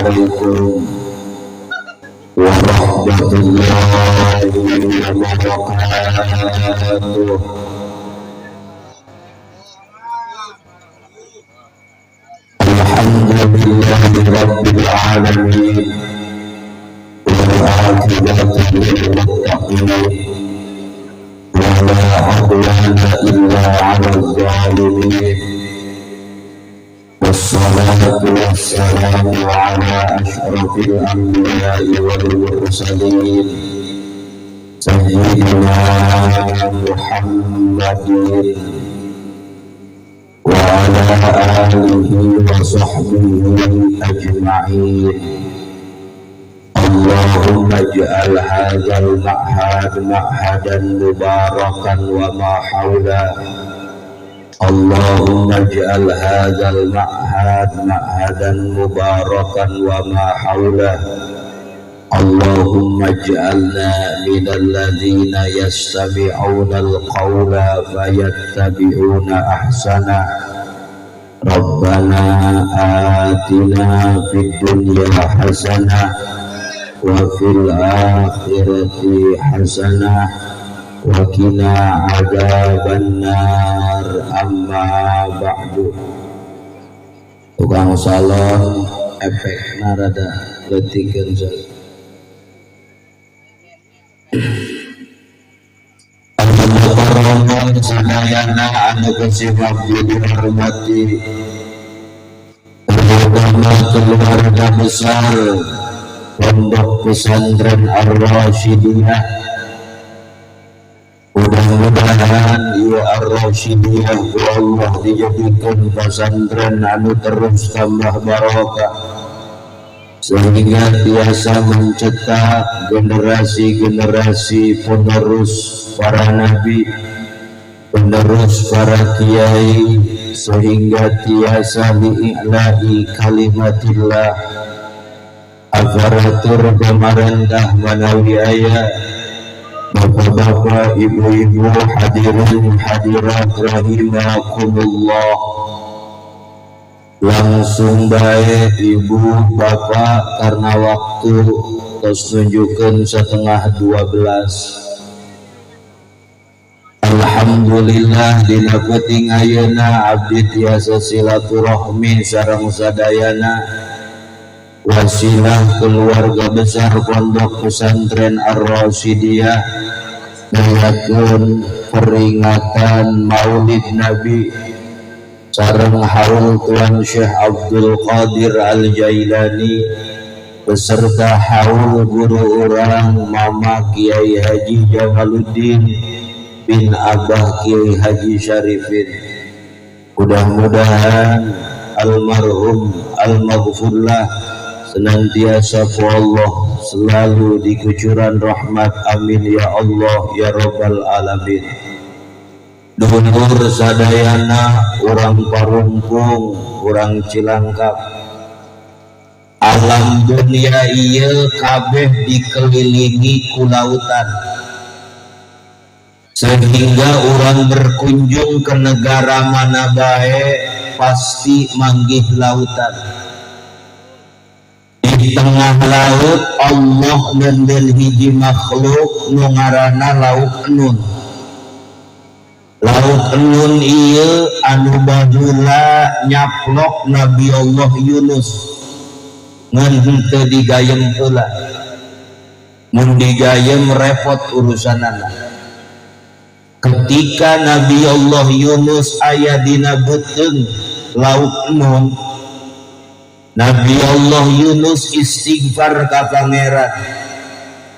Assalamualaikum warahmatullahi wabarakatuh. Alhamdulillahi rabbil alamin wal aqibatu lil muttaqin wa la 'udwana illa 'alal zalimin. Wassalatu wassalamu ala asyrafil anbiya'i wal mursalin sayyidina Muhammadin wa ala alihi wa sahbihi ajma'in. Allahumma ij'al hadzal ma'had ma'hadan mubarakan wa ma hawla. Allahumma ij'al hadzal ma'had ma'hadan mubarakan wa ma hawla. Allahumma ij'alna minal ladzina yastami'una al-qawla fayattabi'una ahsana. Rabbana atina fid dunya hasanah wa fil akhirati hasanah wa qina adzabannar. Amma ba'du. Tukang salon efek narada letikeun. Sadayana anu kasih dihormati, terutama keluarga besar Pondok Pesantren Ar-Rasyidiyah. Mudah-mudahan ya Ar-Rasyidiyah Allah dijadikan pesantren anu terus tambah barokah sehingga biasa mencetak generasi-generasi penerus para nabi, penerus para kiai, sehingga tiasa li'i'la'i kalimatillah. Aparatur pemerintah manawi aya, bapak-bapak, ibu-ibu, hadirin hadirat rahimakumullah. Langsung baik ibu bapak karena waktu terus nunjukkan 11.30. Alhamdulillah dina peuting ayeuna abdi tiasa silaturahmi sareng sadayana wasilah keluarga besar Pondok Pesantren Ar-Rasyidiyah ngayakeun peringatan Maulid Nabi sareng haul Tuan Syekh Abdul Qadir Al-Jailani beserta haul guru urang Mama Kiai Haji Jamaluddin bin Abah Kiai Haji Syarifin. Mudah-mudahan almarhum almaghfurlah senantiasa ku Allah selalu di kucuran rahmat. Amin ya Allah ya Rabbal alamin. Dulur sadayana urang Parungpung, urang Cilangkap, alam dunia ieu kabeh dikelilingi ku lautan, sehingga orang berkunjung ke negara mana bae pasti manggih lautan. Di tengah laut Allah ngendel hiji makhluk nu ngaranna lauk enun. Lauk enun ieu anu baheula nyaplok Nabi Allah Yunus ngan henteu digayem heula. Mun digayem repot urusanana. Ketika Nabi Allah Yunus aya dina beuteung lauk enun, Nabi Allah Yunus istighfar ka Pangeran.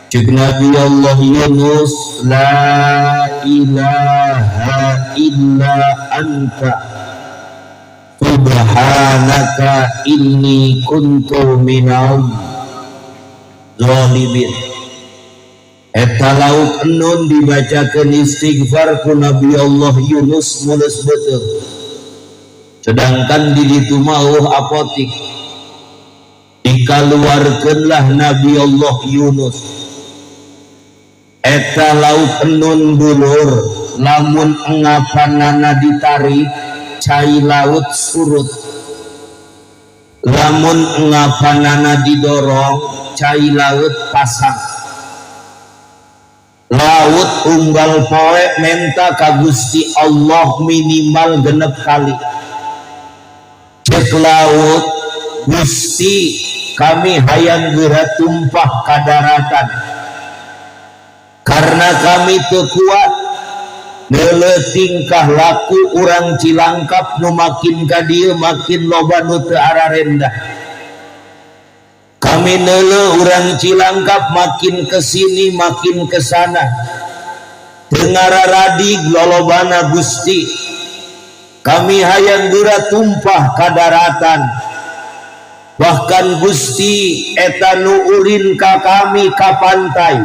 Cek Nabi Allah Yunus, la ilaha illa anta subhanaka inni kuntu minal zalimin. Eta lauk enun dibacakeun istighfar ku Nabi Allah Yunus mulus beuteung. Sedangkan di ditu mah apotik. Dikaluarkeunlah Nabi Allah Yunus. Eta lauk enun dulur lamun engapanana ditarik cai laut surut. Lamun engapanana didorong, cai laut pasang. Laut unggal poe menta ka Gusti Allah minimal 6 kali. Cek laut, "Gusti, kami hayang geura tumpah ka daratan karena kami teu kuat neuleu tingkah laku urang Cilangkap nu makin ka dieu makin loba nu teu ararendah. Kami neuleu urang Cilangkap makin kesini makin kesana teu ngararadig lolobana. Gusti, kami hayang geura tumpah ka daratan. Bahkan Gusti, eta nu ulin ka kami ka pantai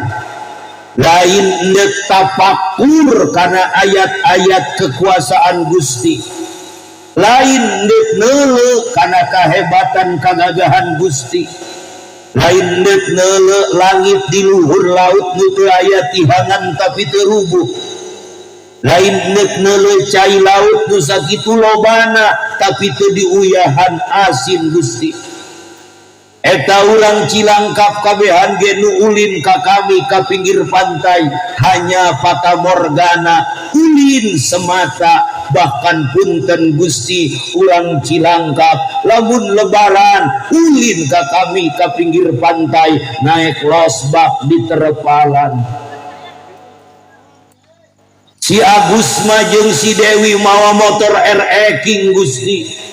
lain ndek tapakur karena ayat-ayat kekuasaan Gusti, lain ndek neuleu karena kehebatan kagagahan Gusti, lain ndek neuleu langit di luhur laut nu teu aya tihangan tapi teu rubuh, lain ndek neuleu cai laut nu sakitu lobana tapi teu diuyahan asin. Gusti, eta urang Cilangkap kabehan ge nu ulin ka kami ka pinggir pantai hanya fata morgana, ulin semata. Bahkan punten Gusti, urang Cilangkap lamun Lebaran ulin ka kami ka pinggir pantai naik losbak di terpalan. Si Agus mah jeung si Dewi mawa motor RE King, Gusti.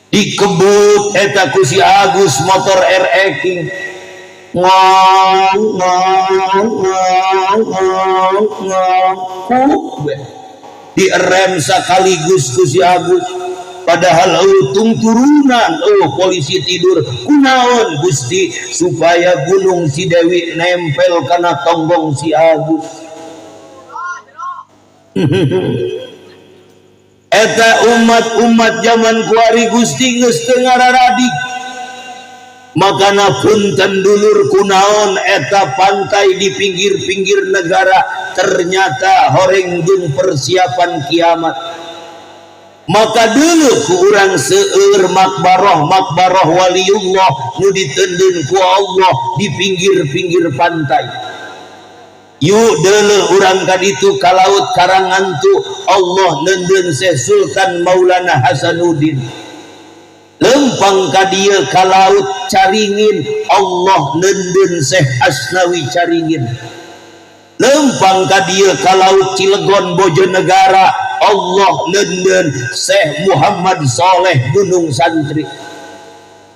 Dikebut eta ku si Agus motor RE King, ngong ngong ngong ngong ngong ku direm sekaligus ku si Agus, padahal untung turunan. Oh, polisi tidur. Kunaon, Gusti? Supaya gunung si Dewi nempel karena tonggong si Agus. Eta umat-umat zaman kuari, Gusti, geus teu ngararadik. Makana punten dulur, kunaon eta pantai di pinggir-pinggir negara ternyata horeng jeung persiapan kiamat? Maka dulu ku urang seueur makbaroh makbaroh waliullah nu diteundeun ku Allah di pinggir-pinggir pantai. Yuk dulu urang ka ditu ka laut Karangantu, Allah neundeun Syekh Sultan Maulana Hasanuddin. Lempang ka dieu ka laut Caringin, Allah neundeun Syekh Asnawi Caringin. Lempang ka dieu ka laut Cilegon Bojonegara, Allah neundeun Syekh Muhammad Soleh Gunung Santri.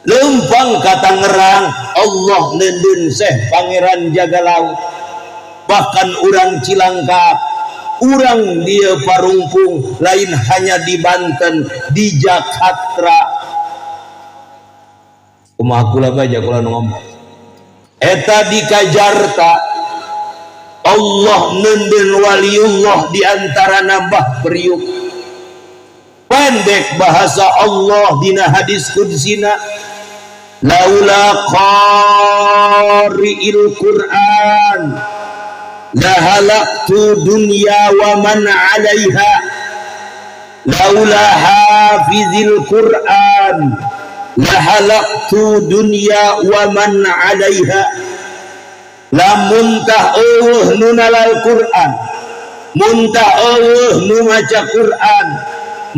Lempang ka Tangerang, Allah neundeun Syekh Pangeran Jaga Laut. Bahkan urang Cilangkap, urang dia Parungpung, lain hanya di Banten, di Jakarta. Kumaha kula baca kula nu ngomong eta di Kajarta Allah neundeun waliullah di antara nambah Priuk. Pendek bahasa Allah dina hadis kudsina, laula qari'il Qur'an la halaktu dunya wa man 'alaiha, laula hafizil Qur'an la halaktu dunya wa man 'alaiha. Lamun tah euweuh nu nalal Quran, mun tah euweuh nu maca Quran,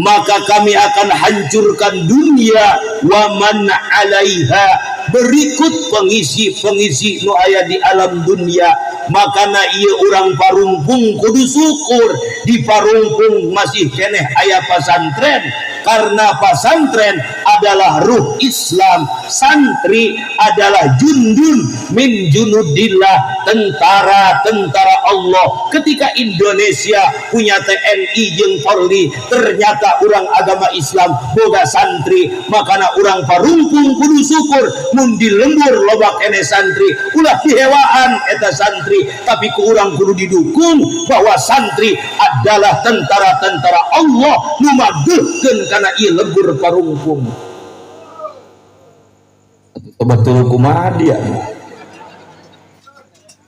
maka kami akan hancurkan dunia wa man 'alaiha, berikut pengisi-pengisi nu aya di alam dunia. Makana ieu urang Parungpung kudu syukur di Parungpung masih keneh aya pasantren, karena pasantren adalah ruh Islam, santri adalah jundun min junudillah, tentara-tentara Allah. Ketika Indonesia punya TNI jeung Polri, ternyata orang agama Islam boga santri. Makana urang Parungpung kudu syukur mun di lembur loba kene santri. Ulah dihewaan eta santri, tapi ku urang kudu didukung bahwa santri adalah tentara-tentara Allah nu mageuhkeun kana ieu lembur Parungpung. Betul, kumaha dia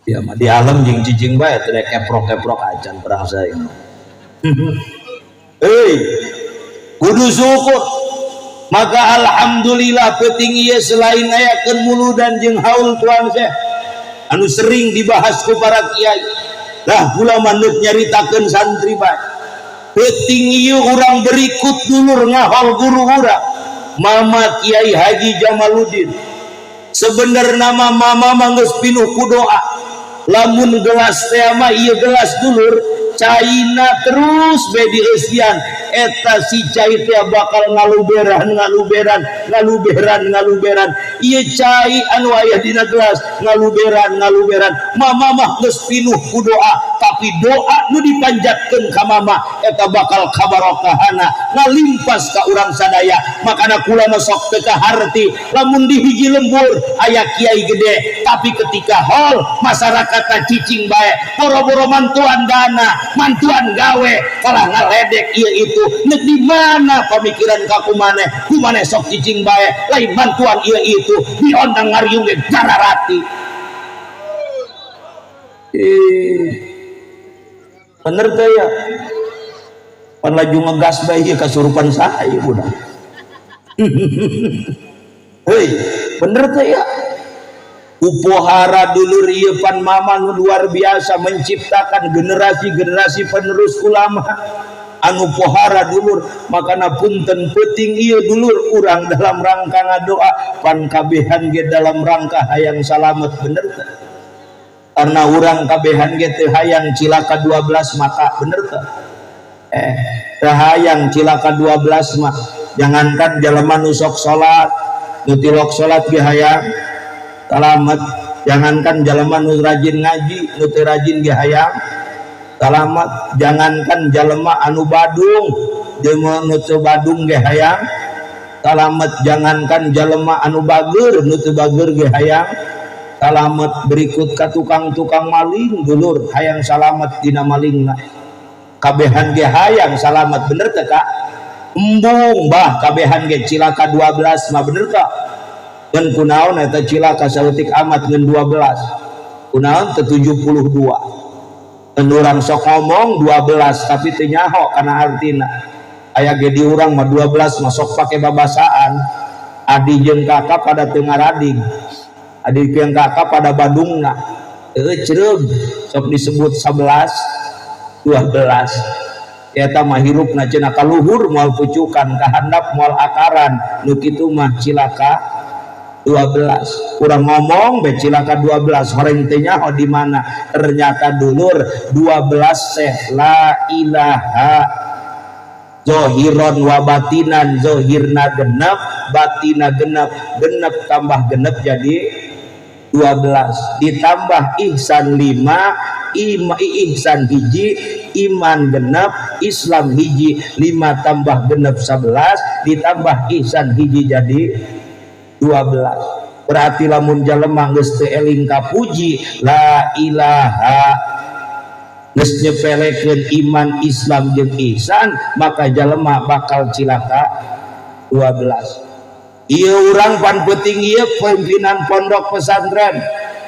ya mah di alam jeung cicing bae teh keprok-keprok acan perang saya. Hei, kudu syukur. Maka alhamdulillah, peuting ieu selain ngayakeun muludan jeung haul Tuan Syekh anu sering dibahas ku para kiai lah, kula manut nyaritakeun santri bae. Peuting ieu urang berikut, dulur, ngahaul guru urang, Mama Kiai Haji Jamaluddin. Sebenarnya mama mama geus pinuh ku doa. Lamun gelas teh mah, ieu gelas, dulur, caina terus be dieusian, eta si cai teh bakal ngaluberan, ngaluberan, ngaluberan, ngaluberan. Ieu cai anu aya dina gelas ngaluberan, ngaluberan. Mama mah geus pinuh ku doa, tapi doa nu dipanjatkeun ka mama eta bakal kabarokahana ngalimpas ka urang sadaya. Makana kula mah sok teu kaharti lamun di hiji lembur aya kiai gede, tapi ketika haul masyarakat cicing bae, boro-boro mantuan dana, mantuan gawe, kalah ngaledek ieu itu. Nek di mana pamikiran ka kumaneh, kumaneh sok cicing bae, lain mantuan ieu itu, diondang ngariung ge gararati. Eh, bener teh ya? Pan laju ngegas bae ieu, kasurupan saha ieu budak? Hei, bener teh ya? Upohara, dulur, ieu pan mama nu luar biasa menciptakan generasi-generasi penerus ulama anu pohara, dulur. Makana punten, peuting ieu, dulur, urang dalam rangka ngadoa, pan kabehan ge dalam rangka hayang salamet, bener teh? Karena urang kabehan ge teu hayang cilaka 12 mata, bener teh? Eh, teu hayang cilaka 12 mah. Jangankan jelema nu sok salat, nu tilok salat ge hayang salamet. Jangankan jelema nu rajin ngaji, nu teu rajin ge hayang salamet. Jangankan jelema anu badung, jelema nu teu badung ge hayang salamet. Jangankan jelema anu bageur, nu teu bageur ge hayang salamet. Berikut ka tukang-tukang maling, dulur, hayang salamet dina malingna. Kabehan ge hayang salamet, bener teu, Kak? Embung bah, kabehan ge cilaka 12 mah, bener teu? Ngan kunaon eta cilaka saeutik amat ngan 12? Kunaon teu 72? Ngan urang sok ngomong 12 tapi teu nyaho kana artina. Aya ge di urang mah 12 mah sok pake babasaan. Adi jeung kakak pada teu ngarading, adi jeung kakak pada badungna teu sok disebut 11 12. Eta mah hirupna cenah kaluhur moal pucukan, kahandap moal akaran. Nu kitu mah cilaka 12. Kurang ngomong be cilaka 12, horeng teh nyaho di mana. Ternyata, dulur, 12 teh la ilaha zohiron wa batinan. Zohirna genep, batina genep, genep tambah genep jadi 12, ditambah ihsan 5, ima, ihsan hiji, iman genep, Islam hiji. 5 tambah genep 11, ditambah ihsan hiji jadi 12. Berarti lamun jelema geus teu eling kapuji la ilaha, geus nyepelekeun iman, Islam jeung ihsan, maka jelema bakal cilaka 12. Ieu urang pan peuting ieu pimpinan pondok pesantren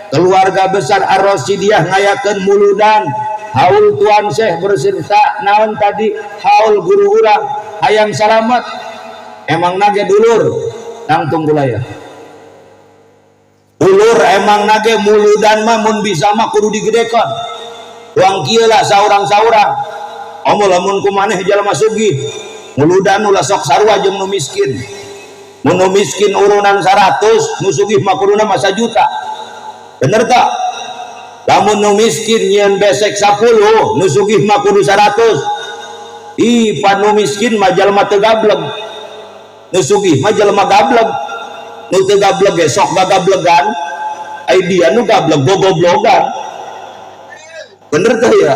keluarga besar Ar-Rasyidiyah ngayakeun muludan, haul Tuan Syekh berserta naon tadi, haul guru urang, hayang salamet. Emang nage, dulur, nangtung kula ya, dulur, emang nage muludan mah mun bisa mah kudu digedekeun. Uang kieu lah, saurang-saurang. Omo lamun kumaneh jalma sugih, muludan ulah sok sarua jeung nu miskin. Mun nu miskin urunan 100, nu sugih mah kuduna mah juta, bener tak? Lamun nu miskin nyieun besek 10, nu sugih mah kudu 100. Ih, pan nu miskin mah jalma teu gableg, nu sugih mah jelema gableg. Nu teu gableg ge sok gagablegan, ai dia nu gableg gogoblogan, bener teh ya?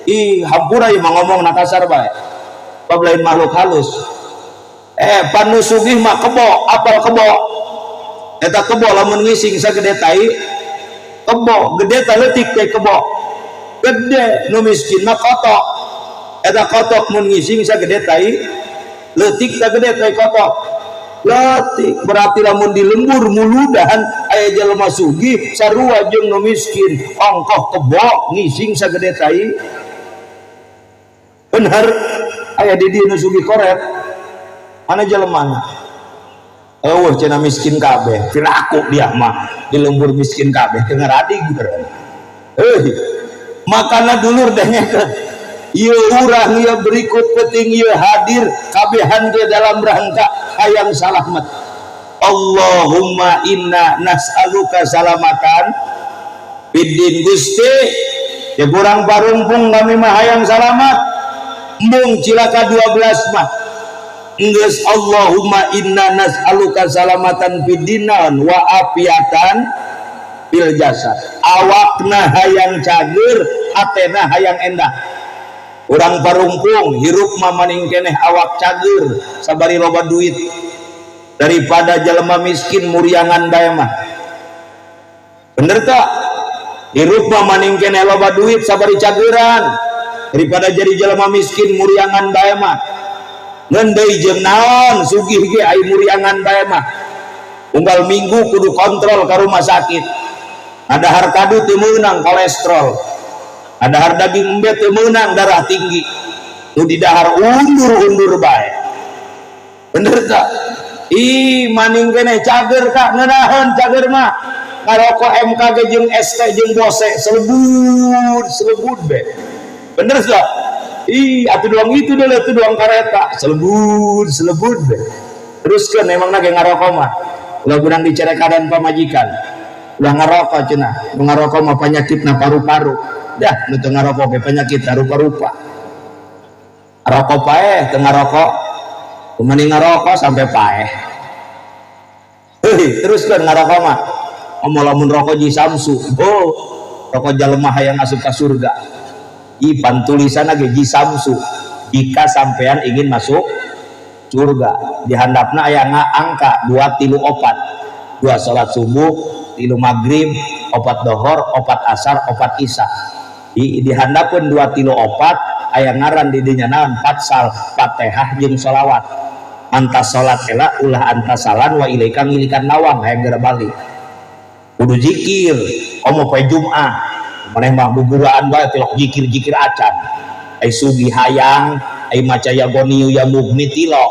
Ih, hampura ieu mah ngomong na kasar bae, bab lain makhluk halus. Eh, pan nu sugih mah kebo. Apal kebo? Eta kebo lamun ngising sagede tai kebo. Gede teh leutik teh kebo? Gede. Nu miskin mah kotok. Eta kotok mun ngising sagede tai. Leutik teh gede tai kotok? Leutik. Berarti lamun di lembur muludan aya jelema sugih sarua jeung nu miskin, ongkoh kebo ngising sagede tai. Bener? Aya di dieu nu sugih koret? Mana jelemana? Eueuh cenah miskin kabeh, piraku dia mah di lembur miskin kabeh teu ngaradig beureun. Heuh. Makana dulur dengekeun. Ieu urang ieu berikut penting ieu hadir kabehan ge dalam rangka hayang salamet. Allahumma inna nas'aluka salamatan fiddin. Gusti ya, kurang parungpung kami mah hayang salamat, embung cilaka 12 mah geus. Allahumma inna nas'aluka salamatan fiddin wa afiatan fil jasad. Awakna hayang cager, hatena hayang endah. Urang parungpung hirup mah maning keneh awak cager sabari loba duit daripada jelema miskin muriangan bae mah. Bener tak? Hirup mah maning keneh loba duit sabari cageran daripada jadi jelema miskin muriangan bae mah. Ngan deui jeung naon sugih ge ai muriangan bae mah? Unggal minggu kudu kontrol ke rumah sakit, ada kadu teu meunang kolesterol, ada daging embe teu meunang darah tinggi, nu didahar undur-undur bae. Bener tak? Ih, maning keneh cager kak, ngeunaheun cager mah. Ngarokok MKG jeung ST jeung Bose selebut selebut be. Bener tak? Ih, atuh doang itu dulu, atuh doang kareta selebut selebut be. Teruskeun emang ge ngarokok mah. Ulah beunang dicerekadan pamajikan. Ulah ngarokok cenah. Nu ngarokok mah penyakitna paru-paru. Dah, nu teu ngarokok ge penyakit rupa-rupa. Rokok paeh, teu ngarokok. Mending ngarokok sampai paeh. Hei, teruskeun ngarokok mah. Omo lamun rokok ji samsu. Oh, rokok jelema hayang asup ka surga. Ipan tulisan ge ji samsu. Jika sampean ingin masuk surga, di handapna aya angka 2 3 4. 2 salat subuh, 3 maghrib, 4 dohor, 4 asar, 4 isya. Di handapeun 2 3 4 aya ngaran di dinya naon? Patsal, Fatihah jeung sholawat. Antas salat ela ulah antasalan wa ilaika ngilikan nawang hayang geura balik. Kudu zikir, komo poe Jumat. Maneh mah guguraan bae tilok zikir-zikir acan. Ai sugih hayang, ai maca ya goniyu ya mugni tilok.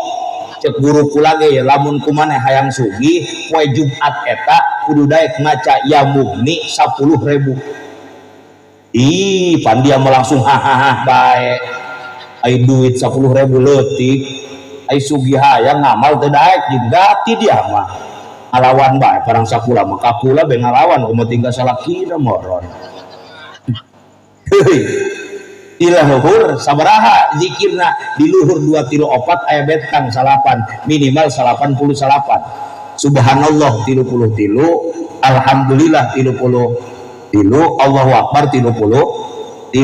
Cek guru kula ge lamun kumaneh hayang sugih poe Jumat eta kudu daek maca ya mugni 10.000. Ih, pan dia mah langsung hahaha bae. Ai duit 10.000 leutik. Ai sugih hayang ngamal teu daek jeung gati dia mah. Ngalawan bae parang sakula mah kakula be ngalawan kumaha tinggal salakina moron. Heuy. Di luhur sabaraha zikirna? Di luhur 2 3 4 aya betang salapan, minimal 89. Subhanallah 33, alhamdulillah 33, Allahu akbar 33.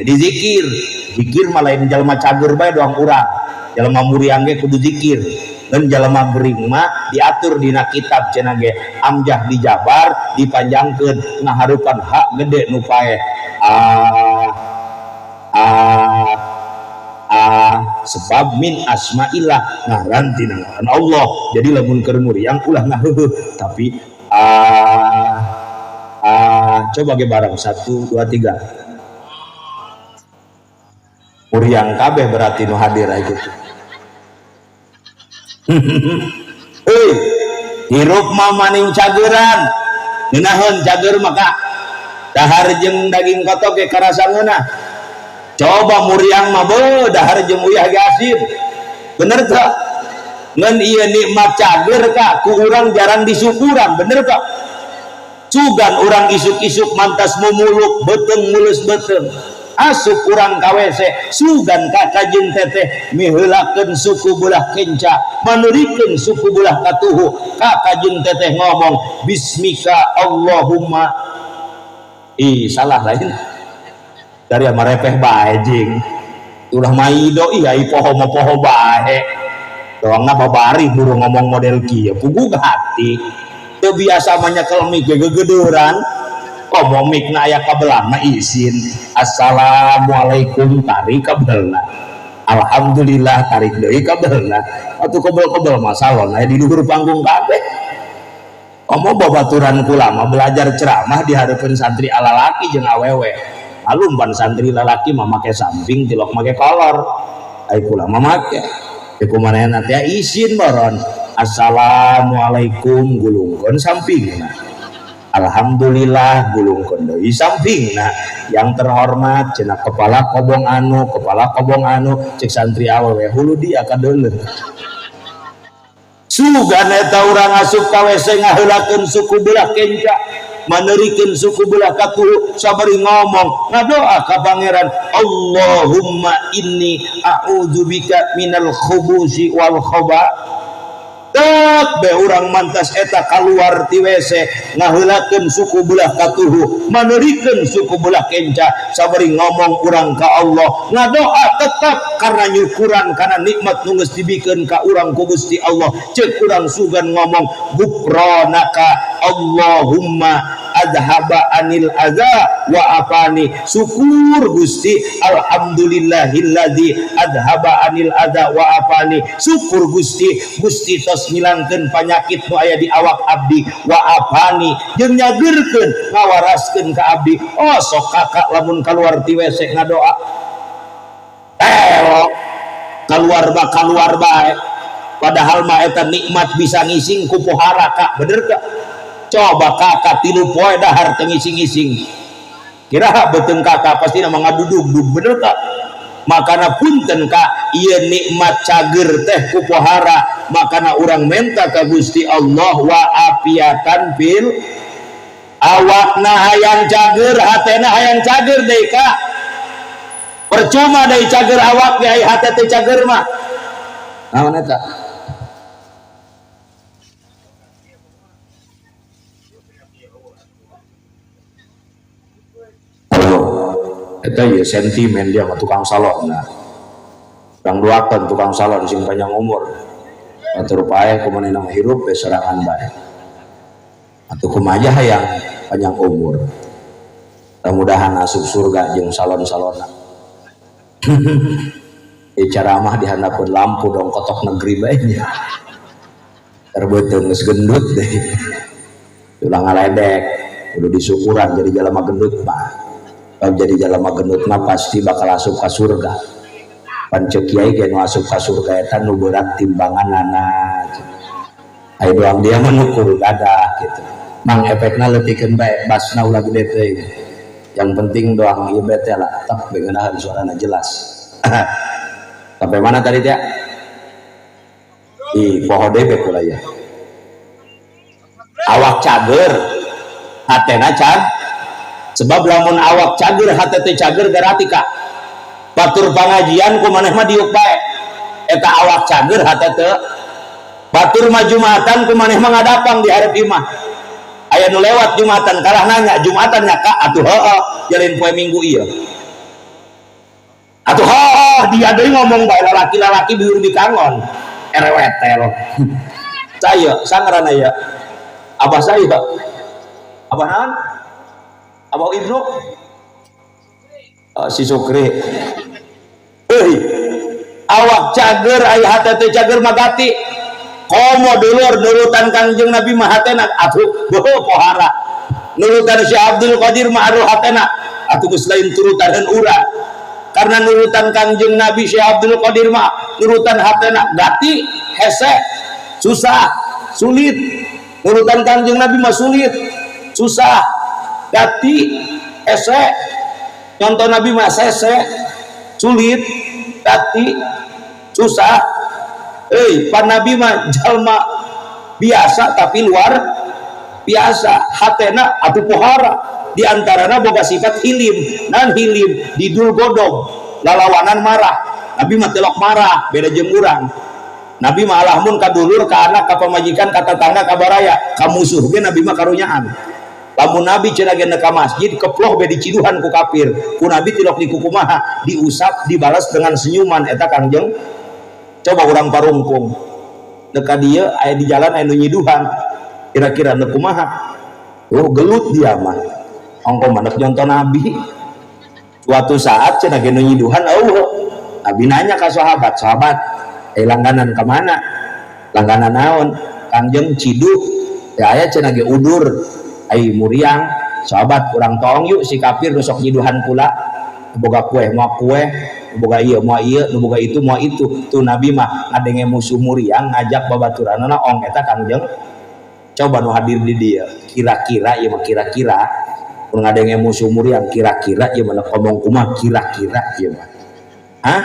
Jadi zikir, zikir mah lain jalma cager bae doang urang. Jalma muriang ge kudu zikir. Dan jalma gering mah diatur dina kitab cenah ge amjah dijabar dipanjangkeun ngaharupan hak gede nu paeh. Ah ah ah, sebab min asmaillah, ngaran tina ngaran Allah. Jadi lamun keur muriang ulah ngaheuheuh tapi ah ah. Coba ge bareng 1 2 3. Muriang kabeh berarti nu hadir aya kitu. Heuy, hirup mah maning cageran. Ngeunaheun cager maka dahar jeung daging kotok ge karasa ngeunah. Coba muriang mah beuh dahar jeung uyah ge asin. Bener teu? Ngan ieu nikmat cager ka ku urang jarang disyukuran, bener tak? Sugan urang isuk-isuk mantas mumuluk beuteung mulus beuteung. Asup urang ka WC, sugan ka kajeng teteh miheulakeun suku belah kenca, manurikeun suku belah katuhu. Ka kajeng teteh ngomong bismika Allahumma. Ih, salah lain. Dari ama repeh bae jing. Ulah maido ih ai poho mah poho bae. Doangna babari buru ngomong model kieu puguh hati. Teu biasa mah nyekel mic ge gegedeuran. Komo mic-na aya kabelana isin. Assalamualaikum tarik kabelna. Alhamdulillah tarik deui kabelna. Atuh kebel-kebel mah salon aya di luhur panggung kabeh. Komo babaturan kula mah belajar ceramah di hareupeun santri alalaki jeung awewe. Alumpan santri lalaki mah make samping tilok make kolor. Ai kula mah make. Iku manehna teh isin boron. Assalamualaikum gulungkeun sampingna. Alhamdulillah gulungkeun deui sampingna. Yang terhormat cenah kepala kobong anu, kepala kobong anu, cek santri awewe hulu dia kadeuleuh. Sugan eta urang asup ka WC ngaheulakeun suku belah kenca, maneurikeun suku belah katuhu, sabari ngomong ngadoa ka pangeran, Allahumma inni a'udzubika minal khubusi wal khaba. Tek be urang mantas eta kaluar ti WC ngaheulakeun suku belah katuhu, maneurikeun suku belah kenca, sabari ngomong urang ka Allah ngadoa tetap karena nyukuran karena nikmat nu geus dibikeun ka urang ku Gusti Allah. Ceuk urang sugan ngomong gufranaka Allahumma adhaba anil adza wa afani, syukur Gusti alhamdulillahilladzi adhaba anil adza wa afani, syukur Gusti, Gusti tos ngilangkeun panyakit nu aya di awak abdi, wa afani jeung nyageurkeun ngawaraskeun ka abdi. Oh sok kakak lamun kaluar ti WC ngadoa telok kaluar ba kaluar bae, padahal mah eta nikmat bisa ngising ku pohara kak, bener kak? Coba kakak tilu poe dahar teu ngising-ngising, kira beuteung kakak pasti nama ngadudug-dug, bener kak? Makana punten kak, ieu nikmat cager teh ku pohara, makana urang menta ka Gusti Allah wa afiatan fil awakna hayang cager, hatena hayang cager deui kak. Percuma deui cager awak ge ai hate teh cager mah. Naon eta? Eta ya sentimen dia mah tukang salon. Nah, urang doakeun tukang salon sing panjang umur. Atur paeh kumanehna mah hirup we sorangan bae. Atuh kumaha hayang panjang umur. Mudah-mudahan asup surga jeung salon-salonna. Ceramah di handapeun lampu dong kotok negeri bae nya. Terbeuteung geus gendut deh. Ulah ngaledek, kudu disyukuran jadi jalma gendut mah. Kalau jadi jalma gendut mah pasti bakal asup ka surga. Pan ceuk kiai ge nu asup ka surga eta nu berat timbanganana. Aya doang dia mah nu kudu dadah gitu. Mang efekna leutikeun bae, basna ulah gede teuing. Yang penting doang ieu bete lah, tetap beungeunah suarana jelas. Sampai mana tadi teh? Di poho deui kula ya. Awak cager, hatena cag. Sebab lamun awak cager hate teh cager garati kak. Batur pangajian ku maneh mah diuk bae. Eta awak cager hate teu. Batur mah jumatan ku maneh mah ngadapang di hareup imah. Aya nu lewat jumatan kalah nanya, jumatan nya kak atuh heueuh jalin poe Minggu ieu. Atuh heueuh dia deui ngomong bae lalaki-lalaki biur dikangon. Erewetel. Saya sangarana ya. Abah saya. Abah naon? Abah Ibnu? Oh, si Sukri. Euy, awak cager aya hate teh cager magati. Komo dulur nurutan Kangjeng Nabi mah hatena atuh beuh pohara. Nurutan si Abdul Qadir mah aduh hatena atuh geus lain turutaneun urang. Karena nurutan Kangjeng Nabi Syekh Abdul Qadir mah nurutan hatena gati, hese, susah, sulit. Nurutan Kangjeng Nabi mah sulit, susah, gati, hese. Contoh Nabi mah sese, sulit, gati, susah. Pan Nabi mah jalma biasa tapi luar biasa, hatena atuh pohara. Di antarana boga sifat hilim, nan hilim didul godog, lalawanan marah. Nabi mah telok marah, beda jeung urang. Nabi mah alahmun ka dulur, ka anak, ka pamajikan, ka tetangga, ka baraya, ka musuh ge Nabi mah karunyaan. Lamun Nabi cenah ge ka masjid keploh be diciduhan ku kafir, ku Nabi tilok dikukumaha, diusap, dibalas dengan senyuman eta Kangjeng. Coba urang parungkung deka dieu aya di jalan aya nu nyiduhan, kira-kira nu kumaha? Oh gelut dia mah. Ongko mah nek nyontoh Nabi. Suatu saat cenah ge nu nyiduhan eueuh. Nabi nanya ka sahabat, sahabat, langganan ka mana? Langganan naon? Kangjeng ciduh. Ya aya cenah ge udur, ai muriang. Sahabat urang tong yuk si kafir nu sok nyiduhan pula. Boga kue, mau kue. Nu boga ieu moal ieu, nu boga itu moal itu. Tuh Nabi mah ngadenge musuh muriang ngajak babaturanna ong eta Kangjeng. Coba nu hadir di dieu, kira-kira ieu mah kira-kira mun ngadenge musuh muriang kira-kira ieu mah ngomong kumaha kira-kira ieu mah. Hah?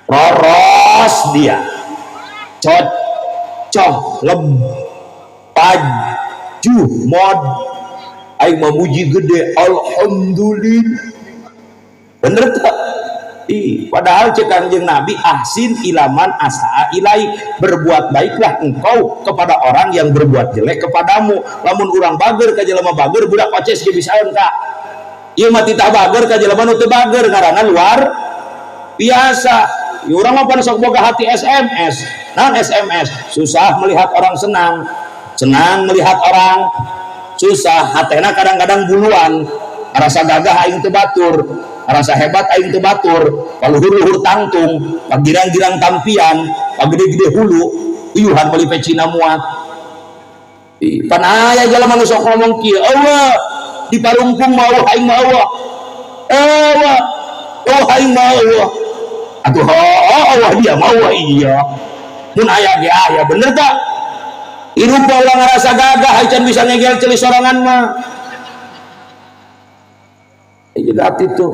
Roros dia. Cocok lempaju mod aing memuji gede alhamdulillah. Bener tak? Ih, padahal cek Kangjeng Nabi ahsin ilaman asaa ilai, berbuat baiklah engkau kepada orang yang berbuat jelek kepadamu. Lamun urang bager ka jelema bager budak paces ge bisaeun ka. Ieu mah titah bager ka jelema nu teu bager ngaranna luar biasa. Ieu urang mah pan sok boga hati SMS. Naon SMS? Susah melihat orang senang, senang melihat orang susah. Hatena kadang-kadang buluan, rasa gagah aing teu batur, rasa hebat aing teu batur, paluhur-luhur tangtung, pagirang-girang tampian, pagede-gede hulu, uyuhan meuli pecina muat. Ih, pan aya jalma nu sok ngomong kieu, eueuh di parungkung mah eueuh aing mah eueuh. Eueuh, eueuh aing mah eueuh. Atuh heuh eueuh dia mah eueuh iya. Mun aya ge aya, bener tak? Hirup mah ulah ngarasa gagah, can bisa ngegel ceuli sorangan mah. Jadi itu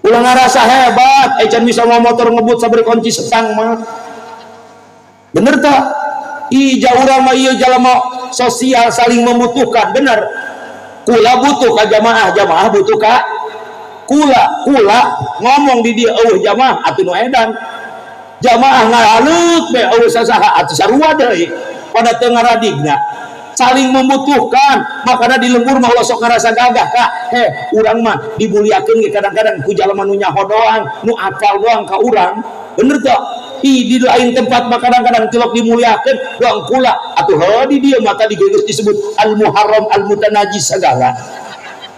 ulah ngarasa hebat, can bisa mau motor ngebut sabari kunci setang mah. Bener tak? Ih, jauh urang mah ieu jalma sosial saling membutuhkan, bener. Kula butuh ka jamaah, jamaah butuh ka kula. Kula ngomong di dia eueuh jamaah atuh nu edan. Jamaah ngaleuk be eueuh sasaha atuh sarua deui pada teu ngaradigna. Saling membutuhkan, makanya di lembur mah ulah sok ngarasa gagah kak. Heh, urang mah dimuliakeun ge kadang-kadang ku jalma nu nyaho doang, nu apal doang ka urang. Bener teu? Ih, di lain tempat mah kadang-kadang tilok dimuliakeun doang kula atuh heuh di dieu mah tadi geus disebut al muharram al mutanajis segala.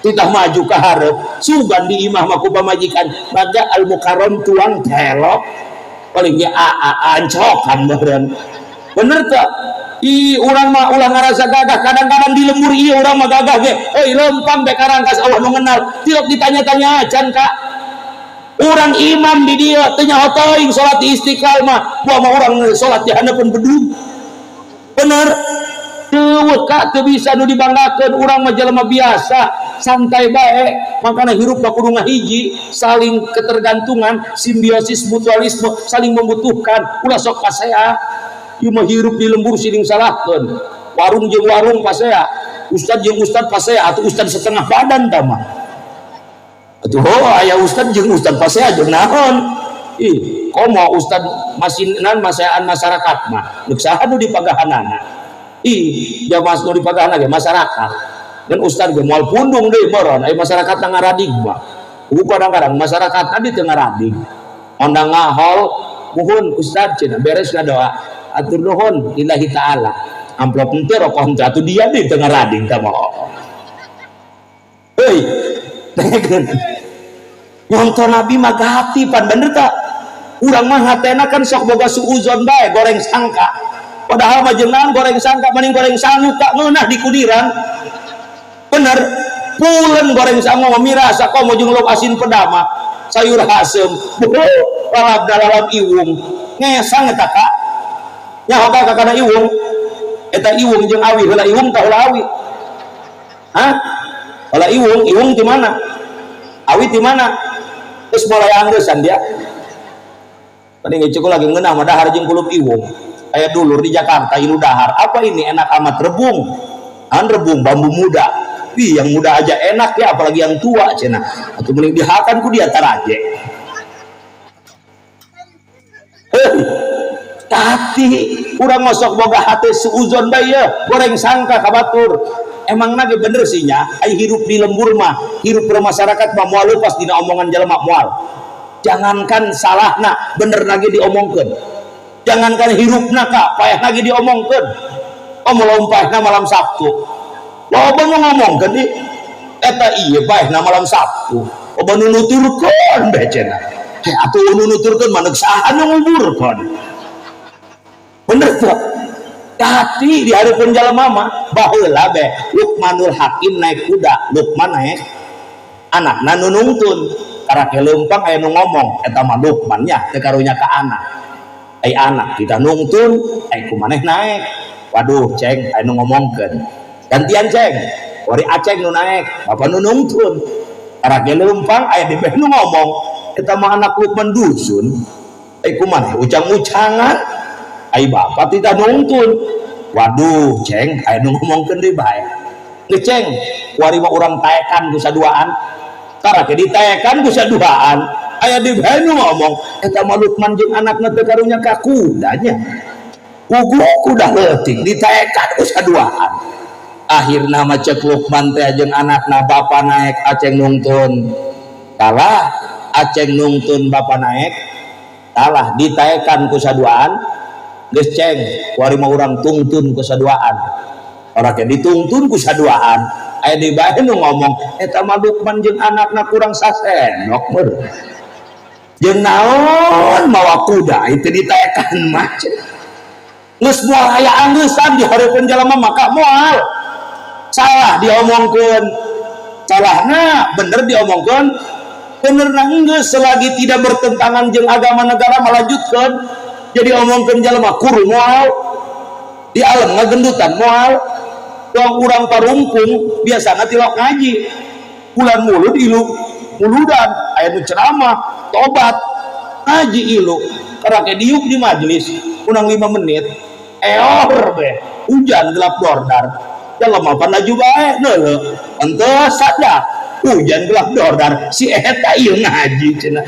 Titah maju ka hareup, sugan di imah mah ku pamajikan, maka al mukarram tuang telok paling ge a ancokan meureun. Bener teu? Ih, urang mah ulah ngarasa gagah, kadang-kadang di lembur ieu urang mah gagah ge. Euy, lempang be karangkas Allah nu ngenal. Tilok ditanya-tanya acan ka. Urang imam di dieu teu nyaho teuing salat di Istiqlal mah, buah mah urang salat di handapeun bedug. Bener? Teu ka teu bisa nu dibanggakeun, urang mah jelema biasa, santai bae. Makana hirup mah kudu ngahiji, saling ketergantungan, simbiosis mutualisme, saling membutuhkan. Ulah sok pasea. Ieu mah hirup di lembur siling salahkeun. Warung jeung warung pasea, ustad jeung ustad pasea, atuh ustad setengah badan tah mah. Atuh oh aya ustad jeung ustad pasea jeung naon? Ih, komo ustad masinan maseaan masyarakat mah. Deuk saha nu dipagahanana? Ih, jamaah nu dipagahanana ge masyarakat. Dan ustad ge moal pundung deui meureun, aya masyarakat ngaradig mah. Ku kadang-kadang masyarakat tadi teu ngaradig. Ondang ngahol, muhun ustad cenah beres ngadoa. Atur nuhun lillahi ta'ala. Amplop henteu rokok henteu atuh dia deui teu ngarading tah mah. Heuy, dengekeun. Nyontoh Nabi mah gati pan bener tak? Urang mah hatena kan sok boga suuzon bae goreng sangka. Padahal mah jeung naon goreng sangka mending goreng sangu kak ngeunah di kudiran. Bener. Pulen goreng sangu mah mirasa komo jeung lauk asin pedama, sayur haseum, lalap dalalap iwung. Ngesang eta kak. Nyaho ka kana iwung. Eta iwung jeung awi heula iwung tah heula awi. Hah? Heula iwung, iwung di mana? Awi di mana? Terus mulai anggesan dia. Tadi ngecek lagi ngeunah mah dahar jeung kulup iwung. Aya dulur di Jakarta ilu dahar. Apa ini enak amat rebung. An rebung bambu muda. Wih, yang muda aja enak ya, apalagi yang tua cenah. Atau mending dihakan ku dia taraje. Heuh. Tapi urang ngosok boga hate suuzon bae ye, goreng sangka ka batur. Emang nage bener sih nya, ai hirup di lembur mah, hirup bermasyarakat mah moal lepas dina omongan jelema moal. Jangankan salahna, bener nage diomongkeun. Jangankan hirupna ka, payah nage diomongkeun. Oh melompahna malam Sabtu. Loba nu ngomongkeun di eta ieu paehna malam Sabtu. Loba nu nuturkeun bae cenah. Heh atuh nu nuturkeun mah saha nu nguburkeun. Bener tuh. Tapi di hareupeun jalma mah baheula be Luqmanul Hakim naik kuda, Luqman naik anakna nu nungtun. Karake leumpang aya nu ngomong, eta mah Lukman nya teu karunya ka anak. Ai anak kita nungtun, ai ku maneh naek. Waduh, Ceng, aya nu ngomongkeun. Gantian, Ceng. Wari Aceng nu naek, bapak nu nungtun. Karake leumpang aya di nu ngomong, eta mah anak Lukman dusun. Ai ku maneh ucang-ucangan, ai bapak tidak nungtun. Waduh, Ceng, aya nu ngomongkeun deui bae. Geus, Ceng, wari mah urang taekan ku saduaan. Karake ditaekan ku saduaan, aya di bae nu ngomong, eta mah Lukman jeung anakna teu karunya ka kudanya. Puguh kuda leutik ditaekan ku saduaan. Akhirna mah cek Lukman teh jeung anakna, bapa naek, Aceng nungtun. Kalah. Aceng nungtun, bapa naek, kalah, ditaekan ku saduaan. Geus, Ceng, wari mah urang tungtun ku saduaan. Orangnya ditungtun ku saduaan, aya di bae nu ngomong, eta mah Lukman jeung anakna kurang sasendok meur. Jeung naon mawa kuda itu ditaekan mah. Geus moal aya anggeusan di hareupeun jalma, maka moal salah diomongkeun. Salahna bener diomongkeun, bener na geus, selagi tidak bertentangan jeung agama negara melanjutkan. Jadi omongkeun jalma kuru moal, di alam ngagendutan moal. Doang urang Parungkung biasana tilok ngaji bulan Mulud, ilu muludan, aya nu ceramah tobat ngaji ilu. Karake diuk di majelis kurang 5 menit, eor be hujan gelap dordar. Jelema pan laju bae neuleu, entes saja hujan gelap dordar, si eta ieu ngaji cenah.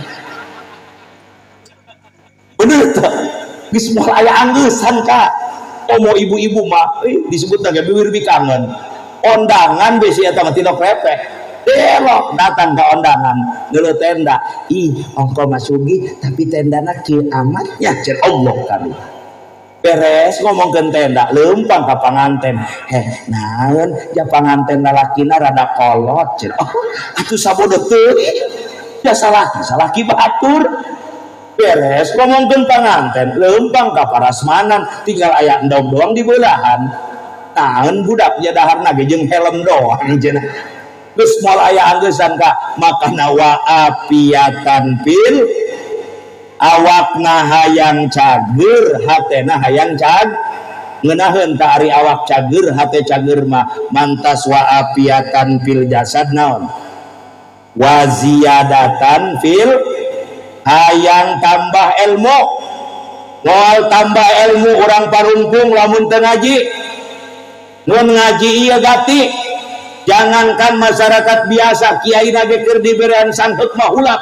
Bener teu? Geus moal aya anggeusan ka omo ibu-ibu mah, eh, disebut lagi bibir bikangen ondangan besi eta mah tilok repek belok datang ke ondangan, ngeuleuh tenda, ih ongko masugi tapi tendana kieu amat nya cer. Allah kami beres ngomongkeun tenda, leumpang ka panganten, heh naon ja panganten lalakina rada kolot cer. Oh atuh sabodo teuing ya, salaki salaki batur. Beres ngomongkeun panganten, leumpang ka parasmanan, tinggal aya endog doang di belahan, naon budak ya daharna ge jeung helm doang cenah. Geus moal aya anggeusan ka makana wa afiatan fil, awakna hayang cager, hatena hayang cag ngeunaheun ta. Ari awak cager, hate cager mah mantas wa afiatan fil jasad. Naon wa ziyadatan fil, hayang tambah ilmu. Moal tambah ilmu orang Parungkung lamun teu ngaji. Mun ngaji ieu gati. Jangankan masyarakat biasa, kiai ge keur diberean sangheuk mah hulak.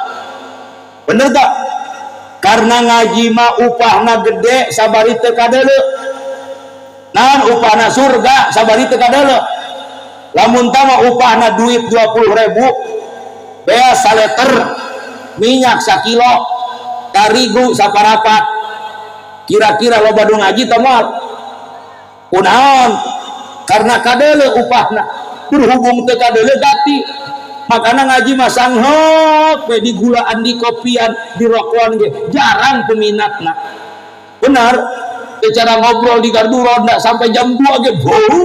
Bener tak? Karena ngaji mah upahna gede sabari teu kadeuleu. Naon upahna? Surga sabari teu kadeuleu. Lamun tama upahna duit 20 ribu, beas saleter, minyak sakilo, tarigu saparapat, kira-kira loba nu ngaji teu moal? Kunaon? Karena kadeuleu upahna. Berhubung teu kadeuleu gati, makana ngaji mah sangheuk we, di gulaan, di kopian, di rokokan ge jarang peminatna. Benar, secara ngobrol di gardu ronda sampai jam 2 ge bau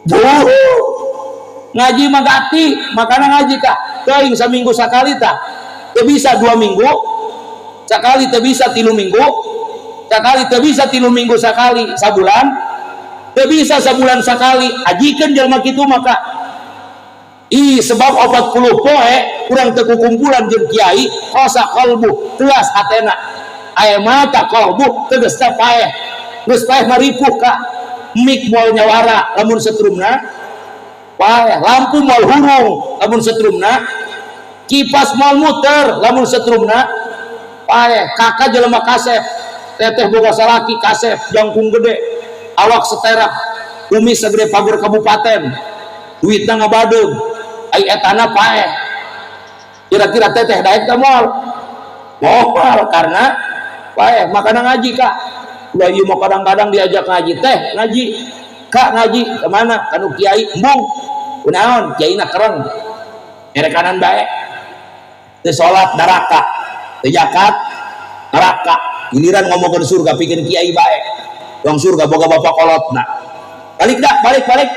bau. Ngaji mah gati, makana ngaji kah teuing saminggu sakali tah. Teu bisa 2 minggu sekali, teu bisa 3 minggu sekali, teu bisa 3 minggu sekali, sabulan teu bisa, sabulan sekali. Ajikeun jelema kitu maka ih, sebab 40 poe kurang teu kukumpulan jeung kiai, qasa qalbu, telas hatena. Aya mata qalbu tegasna paeh. Geus paeh maripuh ka mik moal nyawara lamun setrumna paeh, lampu moal hurung lamun setrumna, kipas moal muter lamun setrumna paeh. Kakak jelema kasep, teteh boga salaki kasep, jangkung gede, awak seterak, kumis segede pagar kabupaten, duitna ngabadeung, ai etana paeh. Kira-kira teteh daek teh moal? Moal, karena paeh. Makana ngaji kak. Ulah ieu mah kadang-kadang diajak ngaji teh, ngaji kak, ngaji kemana? Kanu kiai. Embung, kunaon? Kiaina kereng, mere kanan bae, teu salat neraka, teu zakat neraka, giliran ngomongkeun surga pikeun kiai bae. Dong surga boga bapak kolotna. Balik dah, balik, balik.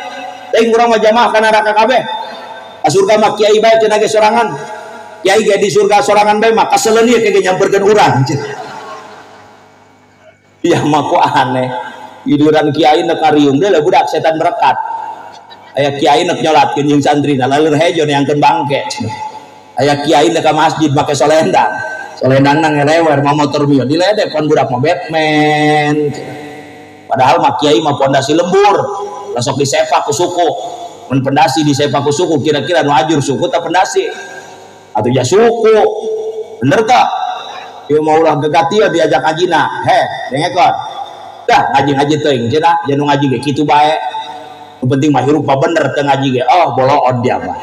Teuing urang mah jamaah ka neraka kabeh. Ka surga mah kiai bae cenah ge sorangan. Kiai ge di surga sorangan bae mah kaseleun ieu ge nyamperkeun urang. Ya mah kok aneh. Giliran kiai nek ngariung deui budak setan merekat. Aya kiai nek nyolatkeun jeung santrina laleur hejo neangkeun bangke. Aya kiai nek ka masjid make solendang. Solendangna ngelewer mah motor mio diledek pan budak mah Batman. Padahal mah kiai mah pondasi lembur. Lasok disepak ku suku. Mun pondasi disepak ku suku kira-kira nu ajur suku ta pondasi? Atuh ya suku. Bener tak? Ieu mah ulah gegatia diajak ngajina. Heh, dengekeun. Dah ngaji-ngaji teuing cenah, jeung nu ngaji ge kitu bae. Nu penting mah hirup mah bener teu ngaji ge. Oh, boloon dia mah.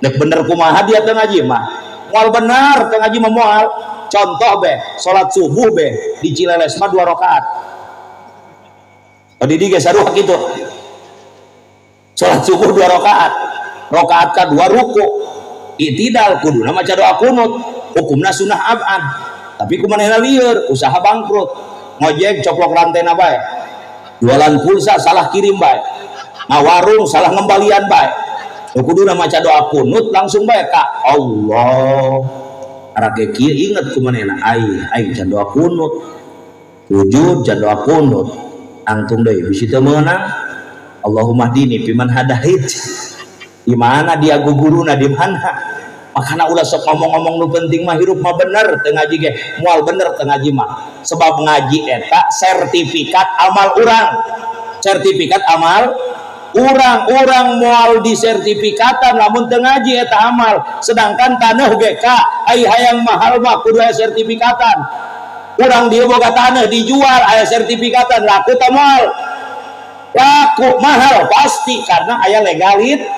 Nek bener kumaha dia teu ngaji mah? Moal bener teu ngaji mah moal. Contoh be, salat subuh be di Cileles mah 2 rakaat. Tadi di ge sarua kitu. Salat subuh 2 rakaat. Rakaat ka-2 ruku. I'tidal kuduna maca doa kunut, hukumna sunah abad. Tapi kumanehna lieur, usaha bangkrut. Ngojek coplok rantena bae. Jualan pulsa salah kirim bae. Ngawarung salah ngembalian bae. Nu kuduna maca doa kunut langsung bae ka Allah. Arake kieu inget kumanehna aing, aing can doa kunut. Sujud can doa kunut. Angtung deui bisi teu meunang. Allahumma hdini fiman hadait. Di mana dia guguruna di mana? Makana ulah sok ngomong-ngomong nu penting mah hirup mah bener teu ngaji ge moal bener teu ngaji mah. Sebab ngaji eta sertifikat amal urang. Sertifikat amal urang, urang moal disertifikatan lamun teu ngaji eta amal. Sedangkan taneuh ge ka ai hayang mahal mah kudu aya sertifikatan. Urang dieu boga taneuh dijual aya sertifikatan laku teh moal. Laku mahal pasti karena aya legalitas.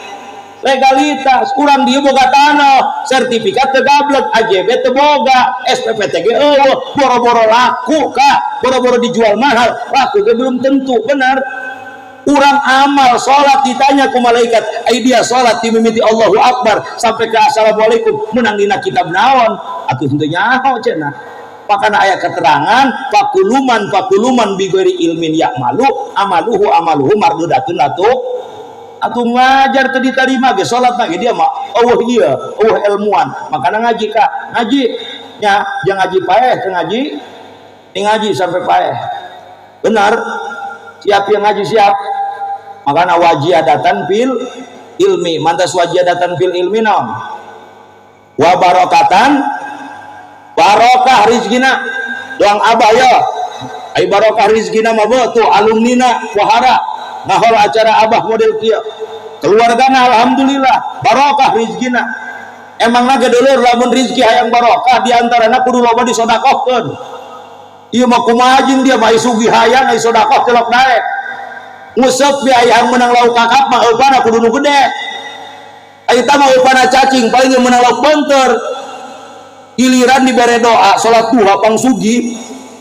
Urang dieu boga tanah, sertifikat teu gablek, AJB teu boga, SPPT ge eueuh, boro-boro laku ka, boro-boro dijual mahal, laku ge belum tentu benar. Urang amal salat ditanya ku malaikat, ai dia salat dimimiti Allahu Akbar sampai ke assalamualaikum menang dina kitab naon? Atuh henteu nyaho cenah. Pakana aya keterangan fakuluman fakuluman bighairi ilmin ya'malu amaluhu amaluhu mardudatun atuh. Atuh ngajar teu ditarima ge salat mah ge dia mah eueuh ieu, eueuh ilmuan. Makana ngaji ka, ngaji nya jangan ngaji paeh teu ngaji, teu ngaji sampai paeh. Benar? Siap yang ngaji siap. Makana wajiadatan fil ilmi, mantas wajiadatan fil ilmi naon? Wa barakatan barokah rizkina. Doang abah ya. Ai barokah rizkina mah beuh tuh alumnina wahara ngahol acara abah model kieu. Keluargana alhamdulillah barokah rizkina. Emangna ge dulur lamun rizki hayang barokah diantarana kudu loba disodakohkeun. Ieu mah kumaha jeung dia mah sugih hayang ai sodakoh telok daek. Nguseup bi hayang meunang lauk kakap mah eupana kudu nu gede. Ai tah mah eupana cacing paling ge meunang lauk beunteur. Giliran dibere doa salat duha pang sugih,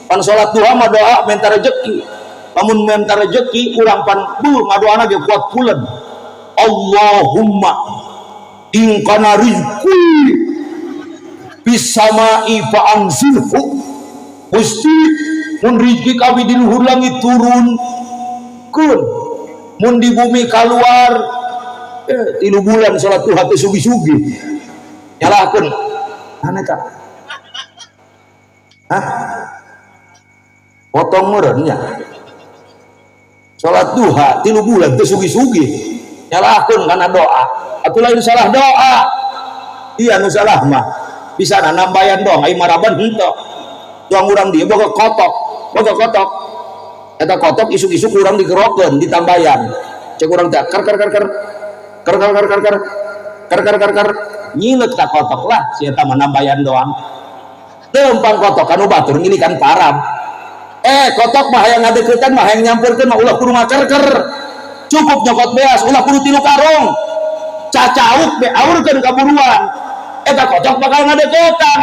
pan salat duha mah doa minta rezeki. Lamun minta rezeki urang pan beuh ngadoana ge kuat pulen. Allahumma in kana rizqi fis samai fa anzilhu. Gusti mun rezeki kami di luhur langit turun kun, mun di bumi kaluar, 3 bulan salat duha teh sugi-sugi. Nyalahkeun. Mana tak? Hah? Potong meureun nya. Salat duha 3 bulan teh sugi-sugi. Nyalahkeun kana doa. Atuh lain salah doa. Iya nu salah mah. Bisa nambayan doang ai maraban henteu. Doang urang dieu boga kotok, boga kotok. Eta kotok isuk-isuk urang digerokeun ditambayan. Cek urang teh ker ker ker ker. Ker ker ker ker ker. Ker ker ker ker. Nyilet ka kotok lah si eta mah nambayan doang. Lempang kotok anu batur ngilikan parab. Kotok mah hayang ngadeukeutan mah hayang nyamperkeun mah ulah kudu ngaker-ker. Cukup nyokot beas ulah kudu 3 karung. Cacauk be aurkeun ka buruan. Eta kotok bakal ngadeukeutan.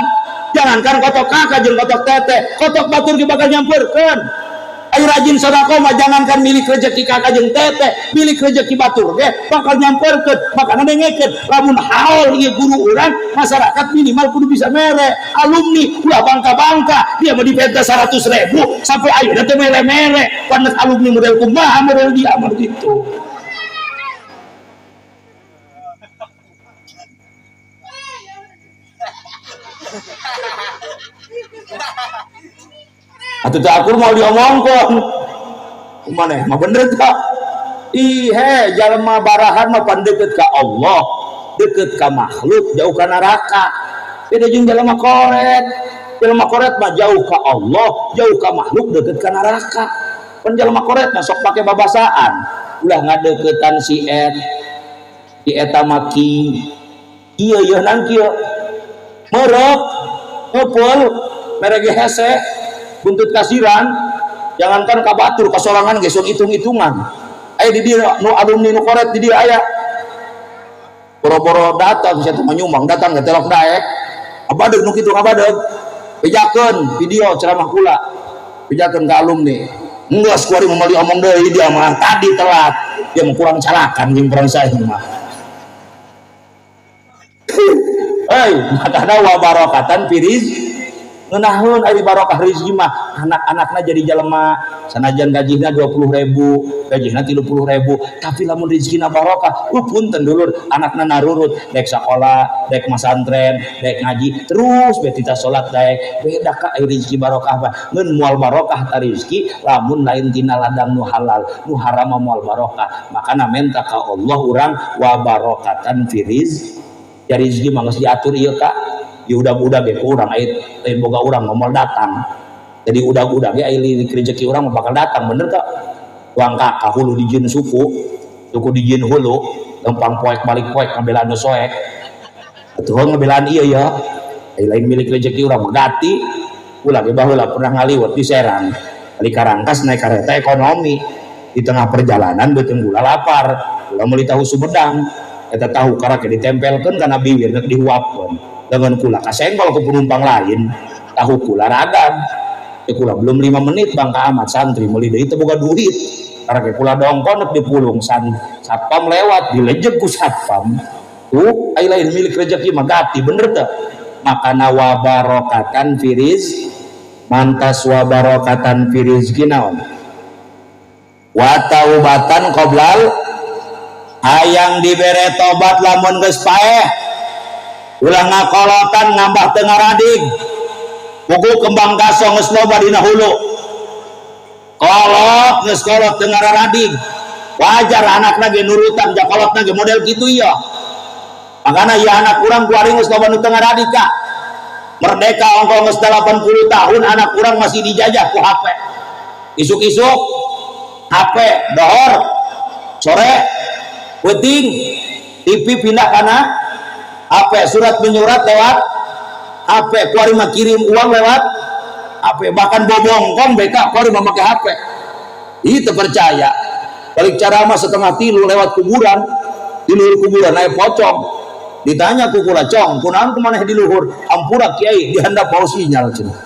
Jangankan kotok kakak jeung kotok teteh, kotok batur ge bakal nyamperkeun. Ayo rajin sedekah mah jangankan milik rezeki kakak jeung teteh, milik rezeki batur ge bakal nyamperkeun. Makana dengekeun lamun haul ieu guru urang, masyarakat minimal kudu bisa mere. Alumni ulah bangka-bangka, dia mah dipenta 100.000 sampai ayeuna teh mere-mere. Panas alumni model kumaha model dia mah gitu. Atuh teu akur mau diomongkeun. Kumaneh mah bener tak? Ih, he, jalma barahan mah pan deket ka Allah, deket ka makhluk, jauh ka neraka. Beda jeung jalma koret. Jalma koret mah jauh ka Allah, jauh ka makhluk, deket ka neraka. Pan jalma koret mah sok pake babasaan. Ulah ngadeukeutan si et, si eta mah ki. Ieu yeuh nang kieu. Meureup, ngumpul, mere ge hese, buntut kasiran, jangankan ka batur, ka sorangan ge sok hitung-hitungan. Aya di dieu nu alumni nu koret di dieu aya. Boro-boro datang saya teh nyumbang datang ke telok daek. Abadeg nu kitu ngabadeg. Bejakeun video ceramah kula. Bejakeun ka alumni. Enggeus kuari moal diomong deui dia mah tadi telat. Dia mah kurang calakan jeung kurang saya mah. Hei, makana wa barakatan firiz ngeunahun ari barokah rezeki mah anak-anakna jadi jelema sanajan gajihna 20.000 gajihna 30.000 tapi lamun rezekina barokah punten dulur anakna narurut dek sakola dek masantren dek ngaji terus be tita salat daek beda ka ari rezeki barokah mah ngeun moal barokah ta rezeki lamun lain tina ladang nu halal nu haram mah moal barokah makana menta ka Allah urang wa barakatan firiz ya rezeki mah geus diatur ieu ka ya udah-udah ge urang aya lain boga urang moal datang jadi udah-udah ge aya rezeki urang mah bakal datang bener tak tuang ka hulu dijieun suku suku dijieun hulu lempang poek balik poek ngabelaan nu soek atuh ngabelaan ieu ya aya lain milik rezeki urang mah gati ulah ge baheula pernah ngaliwet di Serang balik Karangkas naik kereta ekonomi di tengah perjalanan beuteung gula lapar gula meuli tahu Sumedang eta tahu karake ditempelkeun kana bibir rek dihuapkeun dengan kula kasenggol ke penumpang lain tahu kula ragam ya kula belum 5 menit bangka amat santri meuli deui teu boga duit karake kula dongkon rek dipulung san satpam lewat dilejeg ku satpam tuh ai lain milik rezeki mah gati bener teu makana wa barakatan firiz mantas wa barakatan firizki naon wa taubatan qoblal hayang dibere tobat lamun geus paeh ulah ngakolotan ngambah teu ngaradig pugu kembang kasong geus loba dina hulu kolot geus kolot teu ngaradig wajar anakna ge nurutan jakolotna ge model kitu ieu makana ieu anak urang kuari geus loba nu teu ngaradig ka merdeka ongko geus 80 tahun anak urang masih dijajah ku HP isuk-isuk HP dohor sore peuting TV pindah kana HP surat menyurat lewat HP kuari mah kirim uang lewat HP bahkan bobongkong BK kuari mah make HP itu percaya balik ceramah 2:30 lewat kuburan di luhur kuburan naik pocong ditanya ku kula cong kunaon kumaneh di luhur hampura kiai dihandap mau sinyal cenah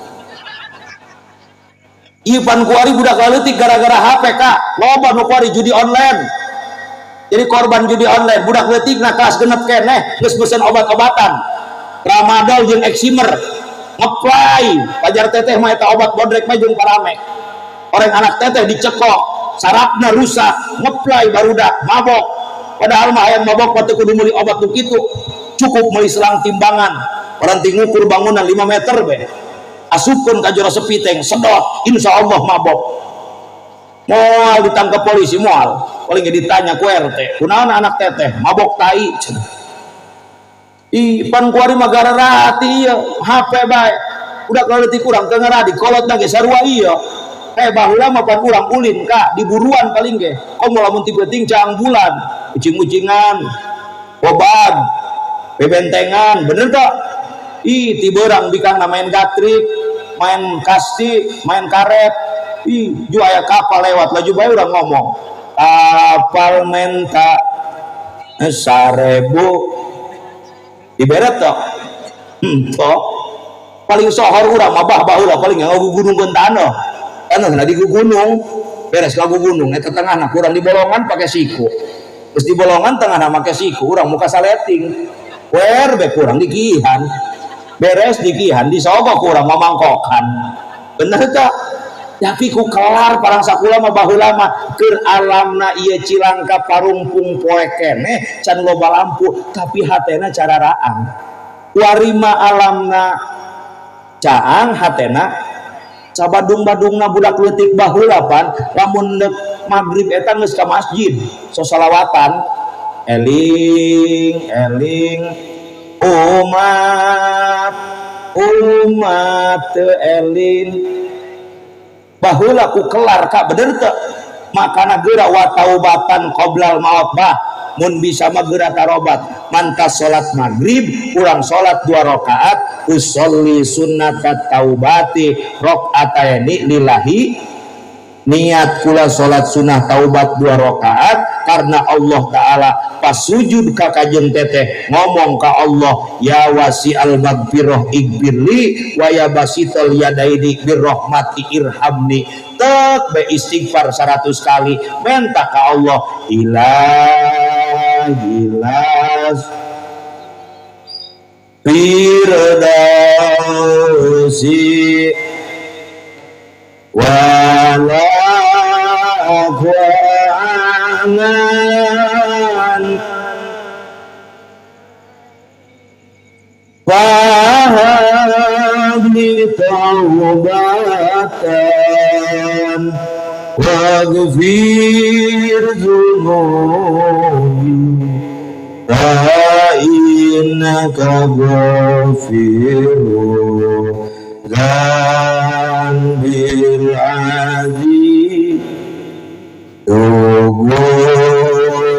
ieu pan kuari budak leutik gara-gara HP ka loba nu kuari judi online jadi korban judi online budak leutik na kelas 6 keneh geus mesen obat-obatan tramadol jeung eximer ngeplay pajar teteh mah eta obat bodrek mah jeung paramek orang anak teteh dicekok sarafna rusak ngeplay barudak mabok padahal mah hayang mabok mah teu kudu meuli obat nu kitu cukup meuli selang timbangan paranti ngukur bangunan 5 meter be asupkeun ka jero sepiteng sedot insyaallah mabok moal ditangkap polisi moal paling ditanya ku RT kunaon anak teteh mabok tai cenah ih pan kuari mah gararati ieu HP bae udah leutik urang teu ngaradi kolot ge sarua ieu baheula mah pan urang ulin ka di buruan paling ge komo lamun ti peuting caang bulan ucing-ucingan bobag bebentengan bener tak ih ti beurang bikangna main gatrik main kasti main karet ih ju aya kapal lewat laju bae urang ngomong kapal menta 1000 diberet tok toh paling sohor urang mah bah baheula paling ngagugunungkeun taneuh taneuh na di gunung beres lagu gunung eta tengahna kurang di bolongan pake siku terus di bolongan tengahna make siku urang muka saleting wer be kurang dikihan beres dikihan disogok kurang mamangkokan bener tak tapi ku kelar parang sakula mah baheula mah keur alamna ieu Cilangkap parungpung poe keneh can loba lampu tapi hatena cararaang warima alamna caang hatena Sabadung-badungna budak leutik baheula pan lamun maghrib eta geus ka masjid sosalawatan eling eling umat umat teu eling baheula ku kelar ka bener teu makana geura wa taubatan qoblal maut bah mun bisa mah geura tarobat mantas salat maghrib urang salat 2 rakaat usolli sunnatat taubati rakaataini lillahi niat kula salat sunnah taubat 2 rakaat karena Allah Ta'ala pas sujud ka kajen teteh ngomong ka Allah ya wasi'al magfirah ighfirli wa ya basital yadaini birrahmati irhamni tek be istighfar 100 kali minta ka Allah ilahilas firdausi wala anan fahabli taubatan waghfir dzunubi fa innaka ghafirur dzanbil azim.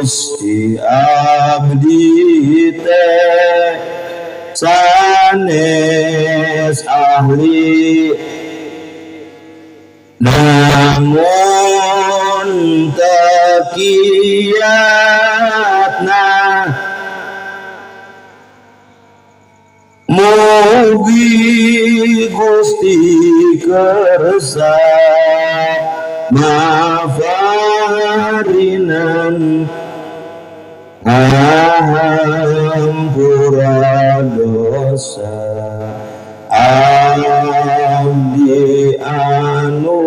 Gusti abdi teh sanes ahli namun tekiatna mugi Gusti kersa mafarinan hampura dosa abdi anu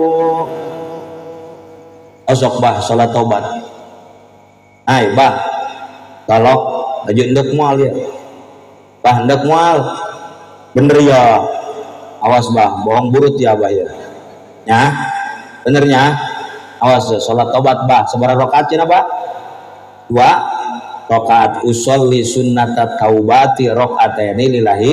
osok bah salat taubat ai bah talok aja endek moal ya bah endek moal bener ya awas bah bohong burut ya bah ya ya benernya awas ya salat taubat bah sabaraha rakaat cenah bah 2 rakaat usolli sunnata taubati rakaataini lillahi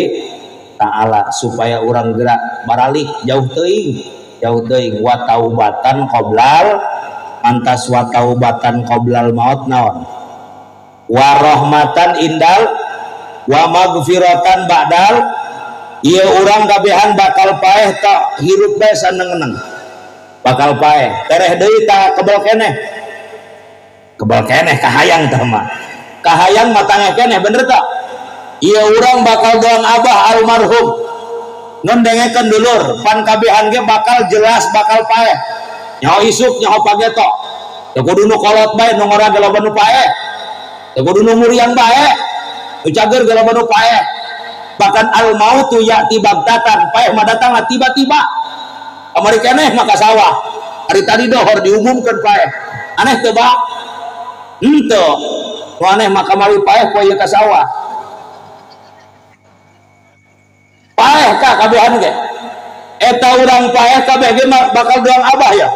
ta'ala supaya urang gerak baralik jauh teuing wa taubatan qoblal mantas wa taubatan qoblal maut naon wa rahmatan indal wa magfiratan ba'dal ieu urang kabehan bakal paeh tak hirup bae sanengeneng bakal paeh tereh deui ta kebel keneh kahayang tah mah kahayang mah tangeh keneh bener tak ieu urang bakal doang abah almarhum ngan dengekeun dulur pan kabehan ge bakal jelas bakal paeh nyaho isuk nyaho pageto teu kudu nu kolot bae nu ngora ge loba nu paeh teu kudu nu muriang bae nu cager ge loba nu paeh bahkan al mautu ya'ti bagtatan paeh mah datanglah tiba-tiba kamari keneh mah ka sawah hari tadi dohor diumumkeun paeh aneh teu ba henteu nu aneh mah kamari paeh poe ieu ka sawah paeh ka kabehan ge eta urang paeh kabeh ge bakal doang abah ya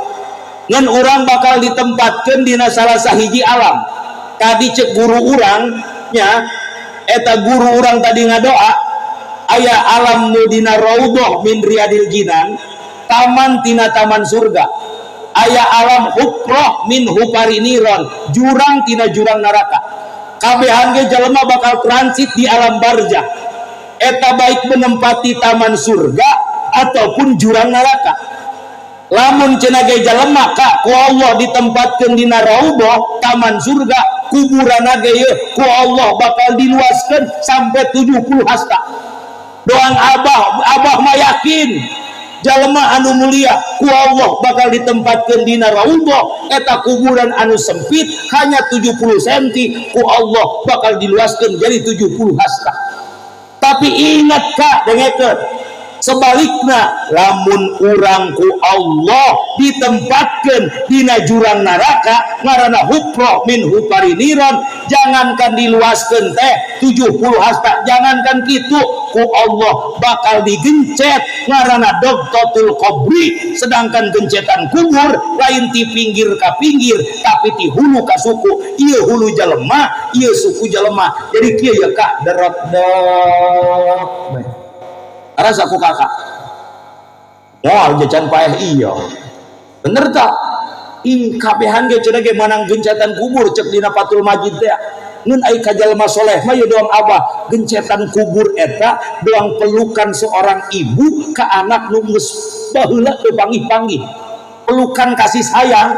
ngan urang bakal ditempatkeun dina salah sahiji alam tadi cek guru urang nya eta guru urang tadi ngadoa aya alam nu dina raudhah min riyadil jinan taman tina taman surga aya alam hufrah min hufari niron jurang tina jurang neraka kabehan ge jelema bakal transit di alam barzah eta baik menempati taman surga ataupun jurang neraka lamun cenah ge jelema ka ku Allah ditempatkeun dina raudhah taman surga kuburanna ge yeuh ku Allah bakal diluaskeun sampai 70 hasta doang abah abah mah yakin jelema anu mulia ku Allah bakal ditempatkeun dina raudhah eta kuburan anu sempit hanya 70 cm ku Allah bakal diluaskeun jadi 70 hasta tapi ingat kak dengekeun Sebalikna, lamun urang ku Allah ditempatkan dina jurang neraka, ngaranna hufroh min hufari niron, jangankan diluaskeun teh 70 hasta, jangankan kitu, ku Allah bakal digencet, ngaranna dogtotul qabri. Sedangkan gencetan kubur lain ti pinggir ka pinggir, tapi ti hulu ka suku. Ieu hulu jelema, ieu suku jelema. Jadi kieu ya, Kak, derot dok rasa ku kakak. Wah, jajan paeh, iya bener tak? Ih, kabehan ge cenah ge manang gencetan kubur, cek dina Fathul Majid teh. Ngan ai ka jalma soleh mah, doang abah, gencetan kubur eta doang pelukan seorang ibu ke anak nu geus baheula teu panggih-panggih, pelukan kasih sayang.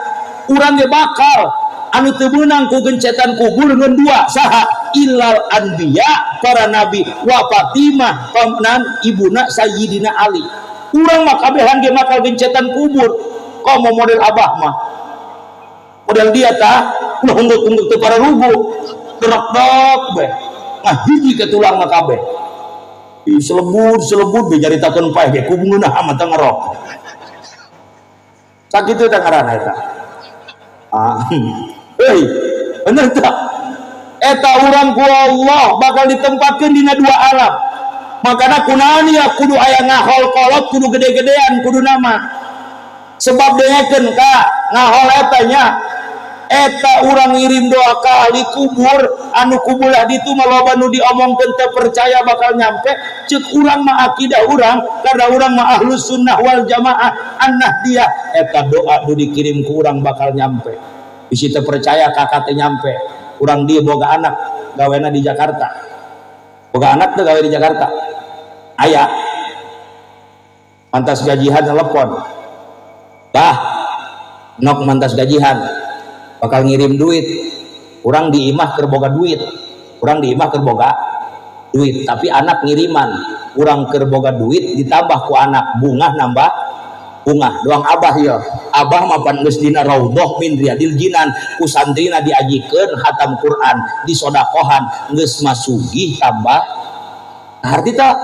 Urang ge bakal anu teu meunang ku gencetan kubur ngan dua. Saha? Illal anbiya, para nabi, wa Fatimah, pamenan ibuna Sayyidina Ali. Urang mah kabehan ge bakal gencetan kubur. Komo model abah mah, model dia tah ulah ungguk-ungguk teu pararugu, derok-dok be ngahiji ke tulang mah kabeh. Ih, selebut selebut be nyaritakeun paeh ge kubu ngeunah amat teh ngerok sakitu teh ngaranna eta. Ah, hei, bener tak? Eta urang ku Allah bakal ditempatkan dina dua alam. Makanya kunaon ya kudu aya ngahol kolot, kudu gede-gedean, kudu nama. Sebab dengekeun ka ngahol eta nya, eta urang ngirim doa ka ahli kubur anu kubulah ditu mah loba nu diomongkeun teu percaya bakal nyampe. Ceuk urang mah, akidah urang, karena urang mah ahlus sunnah wal jamaah an-nahdiyah, eta doa nu dikirim ku urang bakal nyampe. Bisi teu percaya kakak teh nyampe. Urang dia boga anak gawena di Jakarta. Boga anak tuh gawe di Jakarta, aya mantas gajihan telepon, "Bah, nok mantas gajihan bakal ngirim duit." Urang di imah keur boga duit, urang di imah keur boga duit, tapi anak ngiriman. Urang keur boga duit ditambah ku anak, bungah nambah bungah. Doang abah ya, abah mapan geus dina raudhah min riyadil jinan, ku santrina diajikeun hatam Quran, disodakohan, geus masugih tambah harti tak.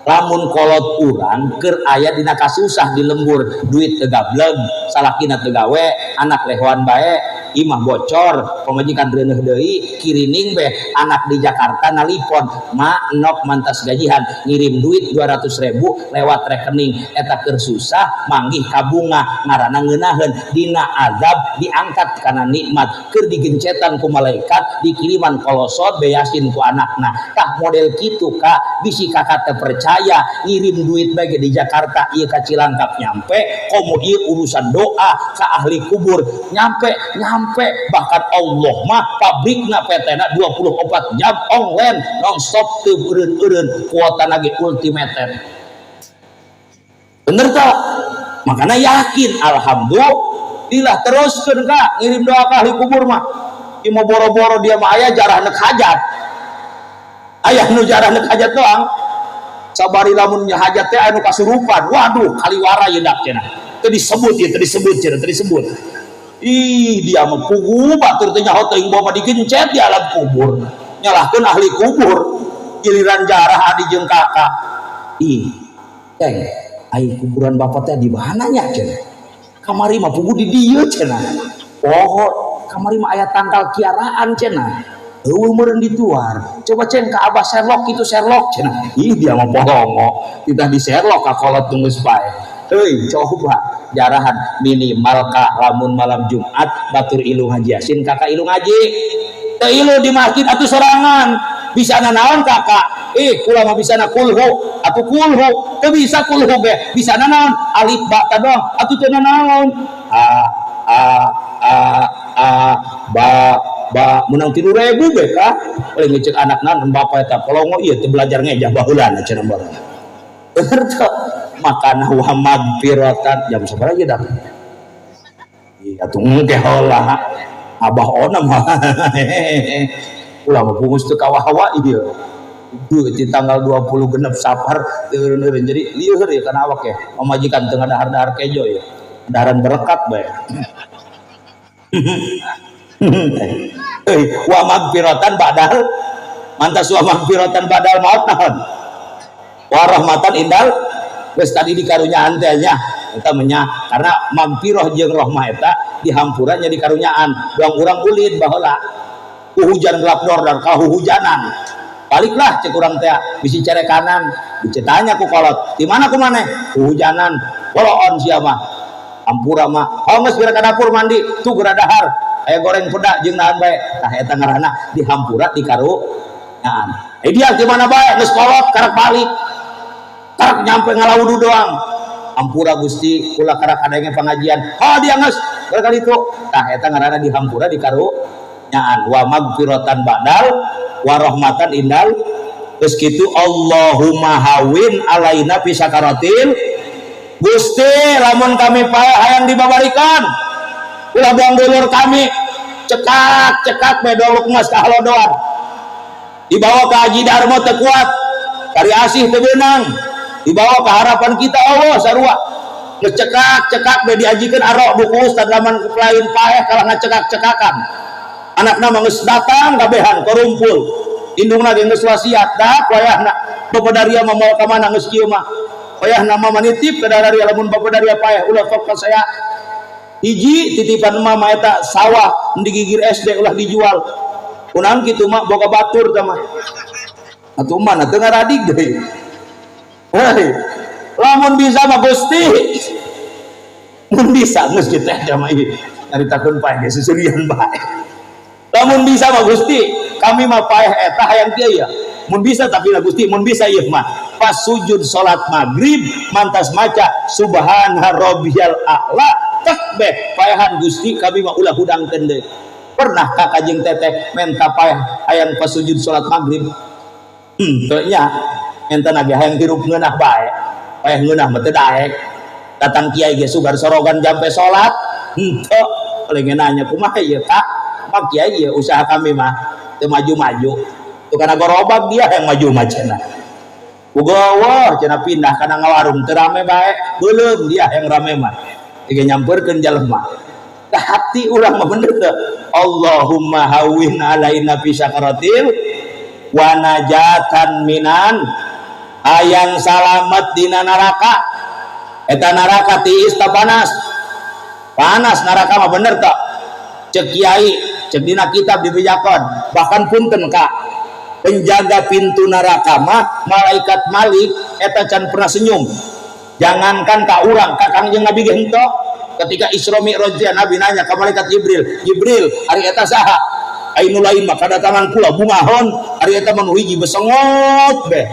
Lamun kolot urang keur aya dina kasusah di lembur, duit teu gableg, salakina teu gawe, anak lehoan bae, imah bocor, pamajikan reuneuh deui, kirining be, anak di Jakarta nalipon, "Ma, nok mantas gajihan ngirim duit 200 ribu lewat rekening." Eta keur susah manggih kabunga, ngaranna ngeunaheun. Dina azab diangkat karena nikmat, keur digencetan ku malaikat dikiriman kolosot beyasin ku anakna. Tah, model kitu ka, bisi kakak teu percaya, ngirim duit bae di Jakarta ieu ka Cilangkap nyampe. Komo ieu urusan doa ka ahli kubur nyampe, nyampe. Bahkan Allah mah pabrikna, PT na 24 jam online nonstop, teu eureun-eureun, kuota lagi ultimate. Bener tak? Makanya yakin, alhamdulillah, teruskeun kak ngirim doa ke ahli kubur mah. Ieu mah boro-boro dia mah, aya jarah nek hajat, aya nu jarah nek hajat doang. Sabari lamun hajat teh anu kasurupan, waduh, kaliwara yedak cenah, teu disebut ya, teu disebut cenah, teu disebut. Ih, dia mah pugu batur teh nyaho teuing bawa digencet di alam kubur, nyalahkeun ahli kubur. Giliran jarah adi jeung kakak, "Ih, teng ai kuburan bapak teh di mana nya?" cenah. "Kamari mah pugu di dieu," cenah. "Oh, kamari mah aya tangkal kiaraan," cenah. "Eueuh meureun dituar. Coba ceng ka abah Sherlock itu, Sherlock," cenah. Ih, dia mah polongo tidak di Sherlock ka kolot tunggu pae. Heuy, coba jarahan minimal ka lamun malam Jumat batur ilu ngaji Yasin, kakak ilu ngaji teu ilu di masjid atuh sorangan. Bisa nanaon kakak? "Ih, kula mah bisa na kulhu atuh." Kulhu teu bisa, kulhu ge bisa nanaon? Alif ba ta doang atuh, teu nanaon. A a a a ba ba menang 3.000 be ka oleh ngecek anak nan, "Bapak eta polongo ieu, teu belajar ngejah baheulana," cenah barang. Bener teu? Makana wa magfiratan. Jam sabaraha aja dah? Iya tuh, engke heula abah ona mah ulah mah pungus teu kawawa ieu. Duh, di tanggal 20 genep Safar teu eureun, jadi lieur ya kana awak ya. Pamajikan teu ngadahar-dahar kejo ya, daharan berkat bae. Heuy, wa magfiratan ba'dal mantas, wa magfiratan ba'dal maut naon, wa rahmatan indal. Geus tadi dikarunyaan teh nya eta menya karena mampiroh jeung rohmah eta dihampura nya dikarunyaan. Doang urang ulin baheula ku hujan gelap dordar kahuhujanan. Baliklah cek urang teh bisi cerekanan dicetanya ku kolot. Di mana ku maneh? Hujanan. Boloon sia mah. Hampura mah. Oh geus geura ka dapur mandi, tuh geura dahar. Aya goreng peda jeung naon bae. Tah eta ngaranna dihampura dikarunyaan. Eh dia di mana bae geus kolot karak balik. Karak nyampe ngalawudu doang. Hampura Gusti ulah karak adanya pengajian. Oh dia geus geura ka ditu. Tah eta ngaranna dihampura dikarunyaan. Wa magfiratan ba'dal wa rahmatan indal. Geus kitu Allahumma hawin alaina fi sakaratil. Gusti lamun kami paeh hayang dibabarikan. Ulah buang dulur kami cekak-cekak bae doluk mas kahalodoan. Dibawa ke Haji Darmo teu kuat, kari asih teu beunang. Dibawa ke harapan kita Allah sarua. Geus cekak-cekak bae diajikeun arok duku ustad lamun lain paeh kalah ngacekak-cekakan. Anakna mah geus datang kabehan karumpul. Indungna ge geus wasiat dah wayahna Bapak Daria mah moal ka mana geus kieu mah. Wayahna mah manitip ka Daria lamun Bapak Daria paeh ulah sok ka saya. Hiji titipan mama eta sawah digigir SD ulah dijual. Kunaon kitu mah boga batur tah mah. Atuh mana teu ngaradig deui. Hei, lamun bisa mah Gusti. Mun bisa geus kitu teh mah ieu. Nyaritakeun paeh ge seserian bae. Lamun bisa mah Gusti, kami mah paeh eta hayang kieu ya. Mun bisa tapi lah Gusti, mun bisa ieu mah. Pas sujud salat maghrib mantas maca subhana rabbiyal a'la takbih paehan Gusti kami mah ulah hudangkeun deui. Pernah ka kajeng teteh menta paeh hayang pas sujud salat maghrib? Teu nya enta nage hayang hirup ngeunah bae. Paeh ngeunah mah teu daek. Datang kiai ge sugar sorogan jampe salat, henteu. Paling nanya kumaha ieu Kak? Mak kiai ieu usaha kami mah teu maju-maju. Tuh kana gorobak dia yang maju mah cenah. Ugowoh cenah pindah kana ngawarung teu rame bae, beuleum dia yang rame mah. Ieu nyamperkeun jelema. Ka hati urang mah bener teu? Allahumma hawwin alaina fi sakaratil wa najatan minan hayang salamet dina neraka. Eta neraka tiis ta panas? Panas neraka mah bener teu? Cek kiai, cek dina kitab dibejakeun. Bahkan punten Kak, penjaga pintu neraka mah malaikat Malik eta can pernah senyum. Jangankan ka urang, ka Kangjeng Nabi ge henteu. Ketika Isra Mi'raj teh Nabi nanya ka malaikat Jibril, "Jibril, ari eta saha?" Ai nu lain mah kadatangan kula bungahon, ari eta mah nu hiji besengot beh.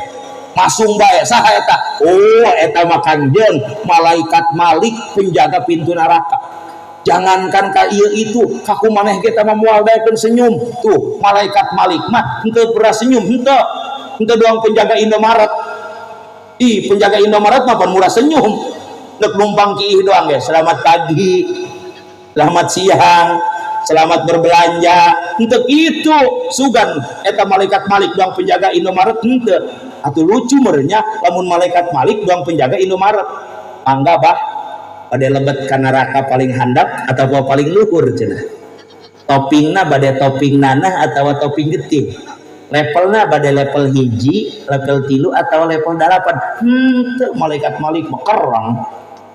Masung bae saha eta? Oh, eta mah Kangjeng malaikat Malik penjaga pintu neraka. Jangankan ka ieu itu, kaku maneh ge mah moal daekeun senyum. Tuh, malaikat Malik mah henteu pernah senyum, henteu. Henteu doang penjaga Indomaret. Ih, penjaga Indomaret mah pan murah senyum. Nek numpang kiih doang ge, selamat pagi, selamat siang, selamat berbelanja. Henteu kitu, sugan eta malaikat Malik doang penjaga Indomaret henteu. Atuh lucu merenya lamun malaikat Malik doang penjaga Indomaret. Mangga bah, bade lebet ka neraka paling handap atau paling luhur cenah. Toppingna bade topping nanah atau topping getih. Levelna bade level hiji, level 3 atau level 8. Henteu malaikat Malik mah kerang.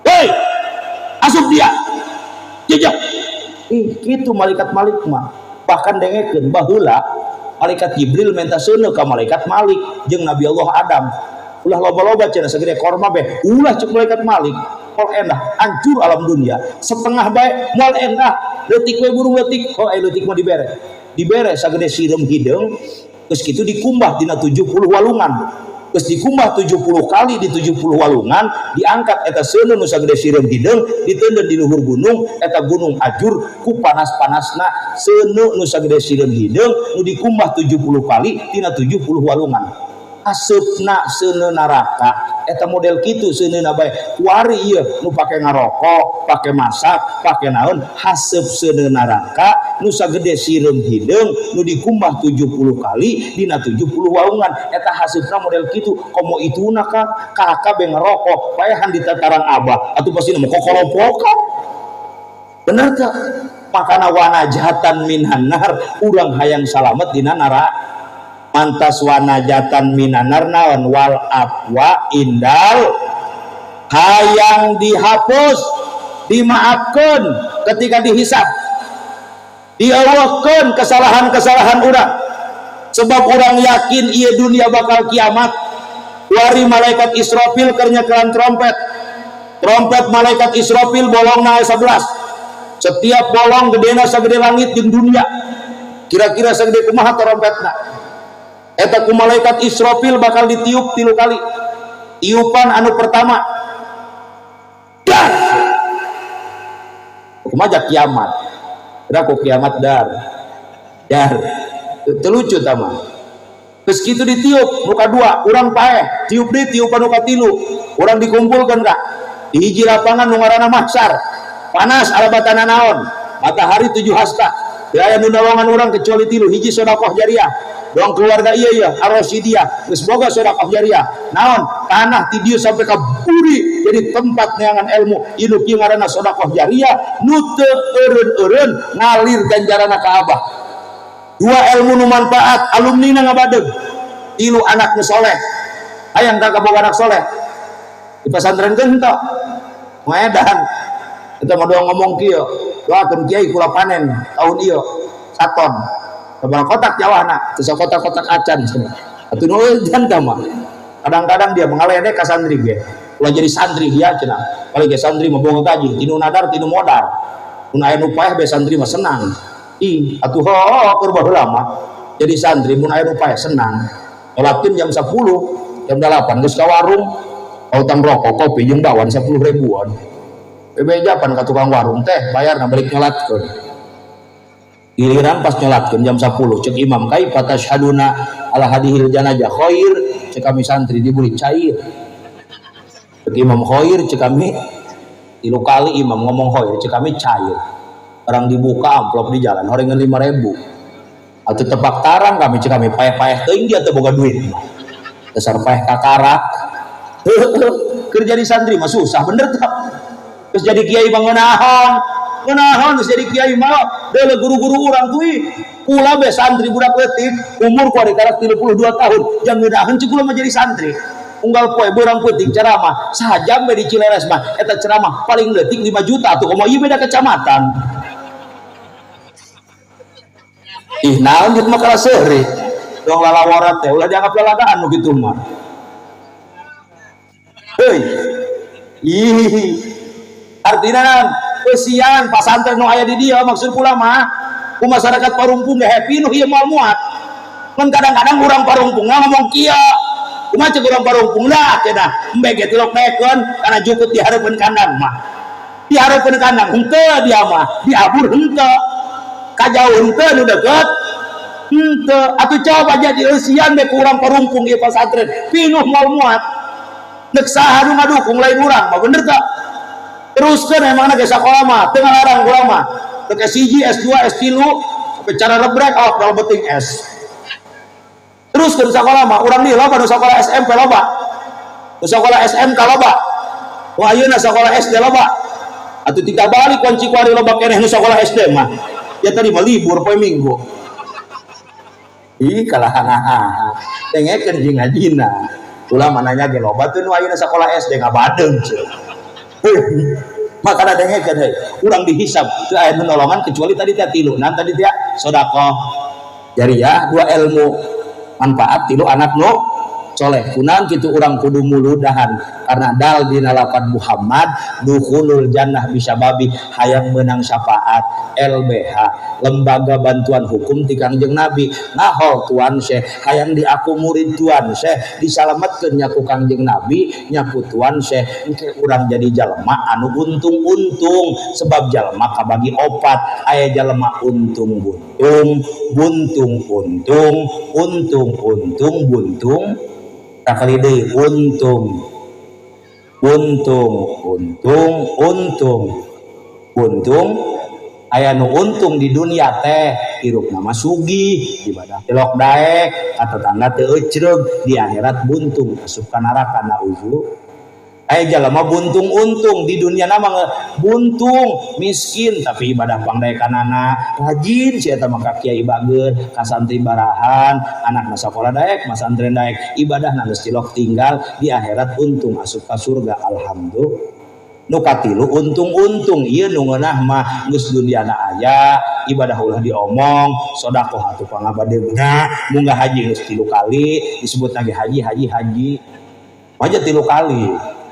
Hei, asup dia. Jejak. Ih, kitu malaikat Malik mah. Bahkan dengekeun baheula malaikat Jibril minta seuneu ka malaikat Malik jeung Nabi Allah Adam. Ulah loba-loba cenah sagede korma beh. Ulah cek malaikat Malik. Moal endah, hancur alam dunia. Setengah bae moal endah. Leutik we burung leutik. Oh, ai leutik mah dibere. Dibere sagede sireum hideung. Geus kitu dikumbah dina 70 walungan. Geus dikumbah 70 kali di 70 walungan, diangkat eta seuneu nu sagede sireum hideung, diteundeun di luhur gunung, eta gunung ajur ku panas-panasna seuneu nu sagede sireum hideung nu dikumbah 70 kali dina 70 walungan. Aseupna seuneu neraka eta model kitu seuneuna bae. Kuari ieu nu pake ngarokok, pake masak, pake naon, haseup seuneu neraka nu sagede sireum hideung nu dikumbah 70 kali dina 70 walungan. Eta haseupna model kitu. Komo ituna ka kakak be ngarokok paehan di tatarang abah atuh pasti mah kokolopokan. Bener teu? Makana wanajatan minan nar, urang hayang salamet dina neraka. Mantas wanajatan minanar naon wal afwa indal Hayang dihapus, dimaafkan ketika dihisab, diawahkan kesalahan-kesalahan urang, sebab urang yakin ieu dunia bakal kiamat. Wari malaikat Israfil keur nyekelan trompet. Trompet malaikat Israfil bolongna 11, setiap bolong gedena sagede langit jeung dunia. Kira-kira sagede kumaha trompetna eta? Ku malaikat Israfil bakal ditiup tilu kali. Tiupan anu pertama, dar, kumaha kiamat? Kira ku kiamat dar dar teu lucu tama. Terus kitu ditiup nu kadua, urang paeh. Tiup deui tiupan nu katilu, urang dikumpulkeun ka di hiji lapangan nu ngaranna mahsyar. Panas ala batana naon, matahari 7 hasta. Teu aya nu nolongan urang kecuali tilu. Hiji, sedekah jariah doang. Keluarga iya iya Ar-Rasyidiyah geus boga sedekah jariah naon? Tanah ti dieu sampai ka buri jadi tempat neangan ilmu. Ieu kieu ngaranna sedekah jariah nu teu eureun-eureun ngalir ganjaranna ka Abah. Dua, ilmu nu manfaat, alumni na ngabadeg. Tilu, anak nu soleh. Hayang ka boga anak soleh di pesantren kan henteu ngaedan kita mah. Doang ngomong kieu, "Doakeun kiai, kula panen tahun ieu saton." Sabaraha kotak jawahna? Teu kotak-kotak acan cenah. Atuh nu edan mah kadang-kadang dia mengaledek ka santri ge. "Ulah jadi santri dia," cenah. Paling ge santri mah boga gaji tinu nadar tinu modar. Mun aya nu paeh be santri mah senang. Ih, atuh ho keur baheula mah jadi santri mun aya nu paeh senang. Sholatkeun jam 10, jam 8 geus ka warung, utang rokok, kopi jeung bakwan 10 ribuan. Bebeja pan ka tukang warung teh, bayar na balik nyolatkeun. Giliran pas nyolatkeun jam 10, cek imam, "Kaifa tashhaduna ala hadihil janazah?" "Khair," cek kami santri diberi cair. Cek imam khair, cek kami tilu kali imam ngomong khair, cek kami cair. Orang dibuka amplop di jalan horengan 5.000 atau tepak tarang kami, cek kami payah-payah teuing dia teu boga duit, dasar payah kakarak. Kerja di santri mah susah, bener tak? Terus jadi kiai mah ngeunaheun ngeunaheun. Terus jadi kiai mah deuleu guru-guru urang tuh. Kula be santri budak leutik, umur ku ari karak 32 tahun, jang ngeunaheun cek kula mah jadi santri. Unggal poe beurang peuting ceramah sajam be di Cileres mah, eta ceramah paling leutik 5 juta tuh, komo ieu beda kecamatan. Ih, naon gitu mah, kalah seuri dong lalawaran teh. Ulah dianggap lalagaan nu kitu mah. Heuy, ih, artinya naon? Eusian pasantren nu aya di dieu, maksud kula mah ku masyarakat Parungpung ge happy nu ieu moal muat. Mun kadang-kadang urang Parungpung ngomong kieu, kumaha cek urang Parungpung lah cenah, embe ge tilok naekeun kana jukut di hareupeun kandang mah. Di hareupeun kandang henteu, dia mah diabur henteu, kajauh henteu, nu deket henteu. Atuh coba jadi eusian be ku urang Parungpung ieu pasantren pinuh moal muat. Nek saha nu ngadukung lain urang mah, bener tak? Teruskeun emangna ge sakola mah teu ngalarang kula mah. Teu S1, S2, S3 sampai cara rebrek awak dalam beting S. Teruskeun sakola mah, urang di loba nu sakola SMP loba. Nu sakola SMK loba. Nu ayeuna sakola SD loba. Atuh tinggal balik kunci kuari loba keneh nu sakola SD mah. Ya tadi mah libur poe Minggu. Ih, kalah hahaha. Dengekeun jeung ngajina. Ulah mananya ge loba tuh nu ayeuna sakola SD ngabadeung ceu. Maka dengekeun heuy. Urang dihisab teu aya nu nolongan kecuali tadi teh tilu. Nah, tadi teh sedekah jariah, dua ilmu manfaat, tilu anak nu soleh. Kunaon kitu urang kudu muludahan? Karena dal dina lafad Muhammad, dukhulul jannah bisababi, hayang menang syafaat LBH, lembaga bantuan hukum ti Kangjeng Nabi. Ngahol Tuan Syekh, hayang diaku murid Tuan Syekh, disalametkeun nya ku Kangjeng Nabi, nya ku Tuan Syekh. Engke urang jadi jalma anu untung-untung, sebab jalma kabagi opat: aya jalma untung buntung, buntung untung, untung untung buntung, sakali deui untung untung untung untung untung. Aya nu untung di dunia teh hirupna mah sugih, ibadah tilok daek ka tetangga teu ecreug, di akhirat buntung, asup ka neraka, nauzu. Aya jalma buntung-untung di dunia, nama buntung, miskin, tapi ibadah pangdaekanana rajin. Si eta mah ka kiai bager, ka santri barahan, anak sakola daek, masantren daek, ibadah geus cilok tinggal. Di akhirat untung, asup ka surga, alhamdulillah. Nu katilu, untung-untung ieu nu ngeunah mah geus duniana aya, ibadah ulah diomong, sedekah atuh pangabadegna, munggah haji geus 3 kali, disebut lagi haji haji haji aja 3 kali.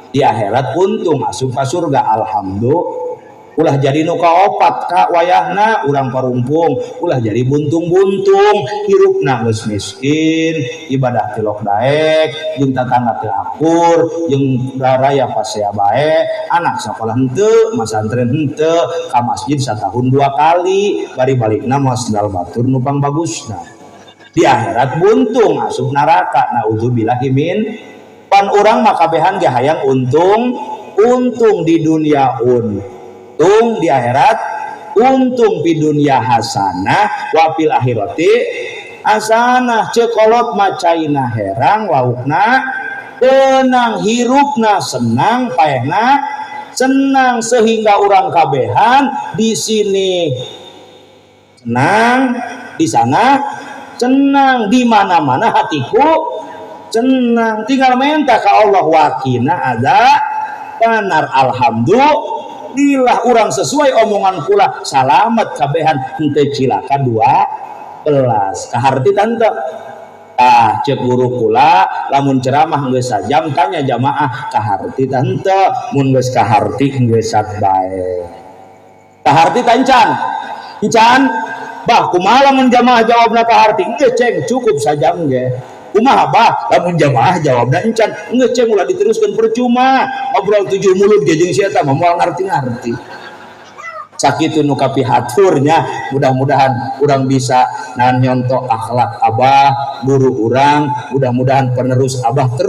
Di akhirat untung, asup ka surga, alhamdulillah. Ulah jadi nu kaopat ka wayahna urang parumpung, ulah jadi buntung-buntung, hirupna geus miskin, ibadah tilok daek, jeung tatangga teu akur, jeung raya pasea bae, anak sakola henteu, masantren henteu, ka masjid satahun 2 kali, bari balikna moal sendal batur nu pangbagusna. Di akhirat buntung, asup neraka, naudzubillahi min. Pan urang mah kabehan ge hayang untung, untung di dunia, untung di akhirat, untung di dunia hasanah wa fil akhirati hasanah. Ceuk kolot mah caina herang, laukna tenang, hirupna senang, paehna senang, sehingga urang kabehan di sini senang, di sana senang, di mana-mana hatiku senang. Tinggal minta ke Allah, waqina adzabannar. Alhamdulillah, urang sesuai omongan kula, salamet kabehan, henteu cilaka 12. Kaharti tante? Ah, cek guru kula, lamun ceramah geus sajam, tanya jamaah, kaharti tante? Mun geus kaharti, geus sat bae. Kaharti tancan encan? Bah, kumaha lamun jamaah jawabna kaharti? Geus, ceng, cukup sajam ge. Kumaha, bah, lamun jamaah jawabna encan? Geus, ceng, ulah diteruskeun, percuma ngobrol tujuh mulut ge jeung si eta mah moal ngarti-ngarti. Sakitu nu kapihaturnya. Mudah-mudahan urang bisa nyontoh akhlak abah, guru urang, mudah-mudahan penerus abah terus.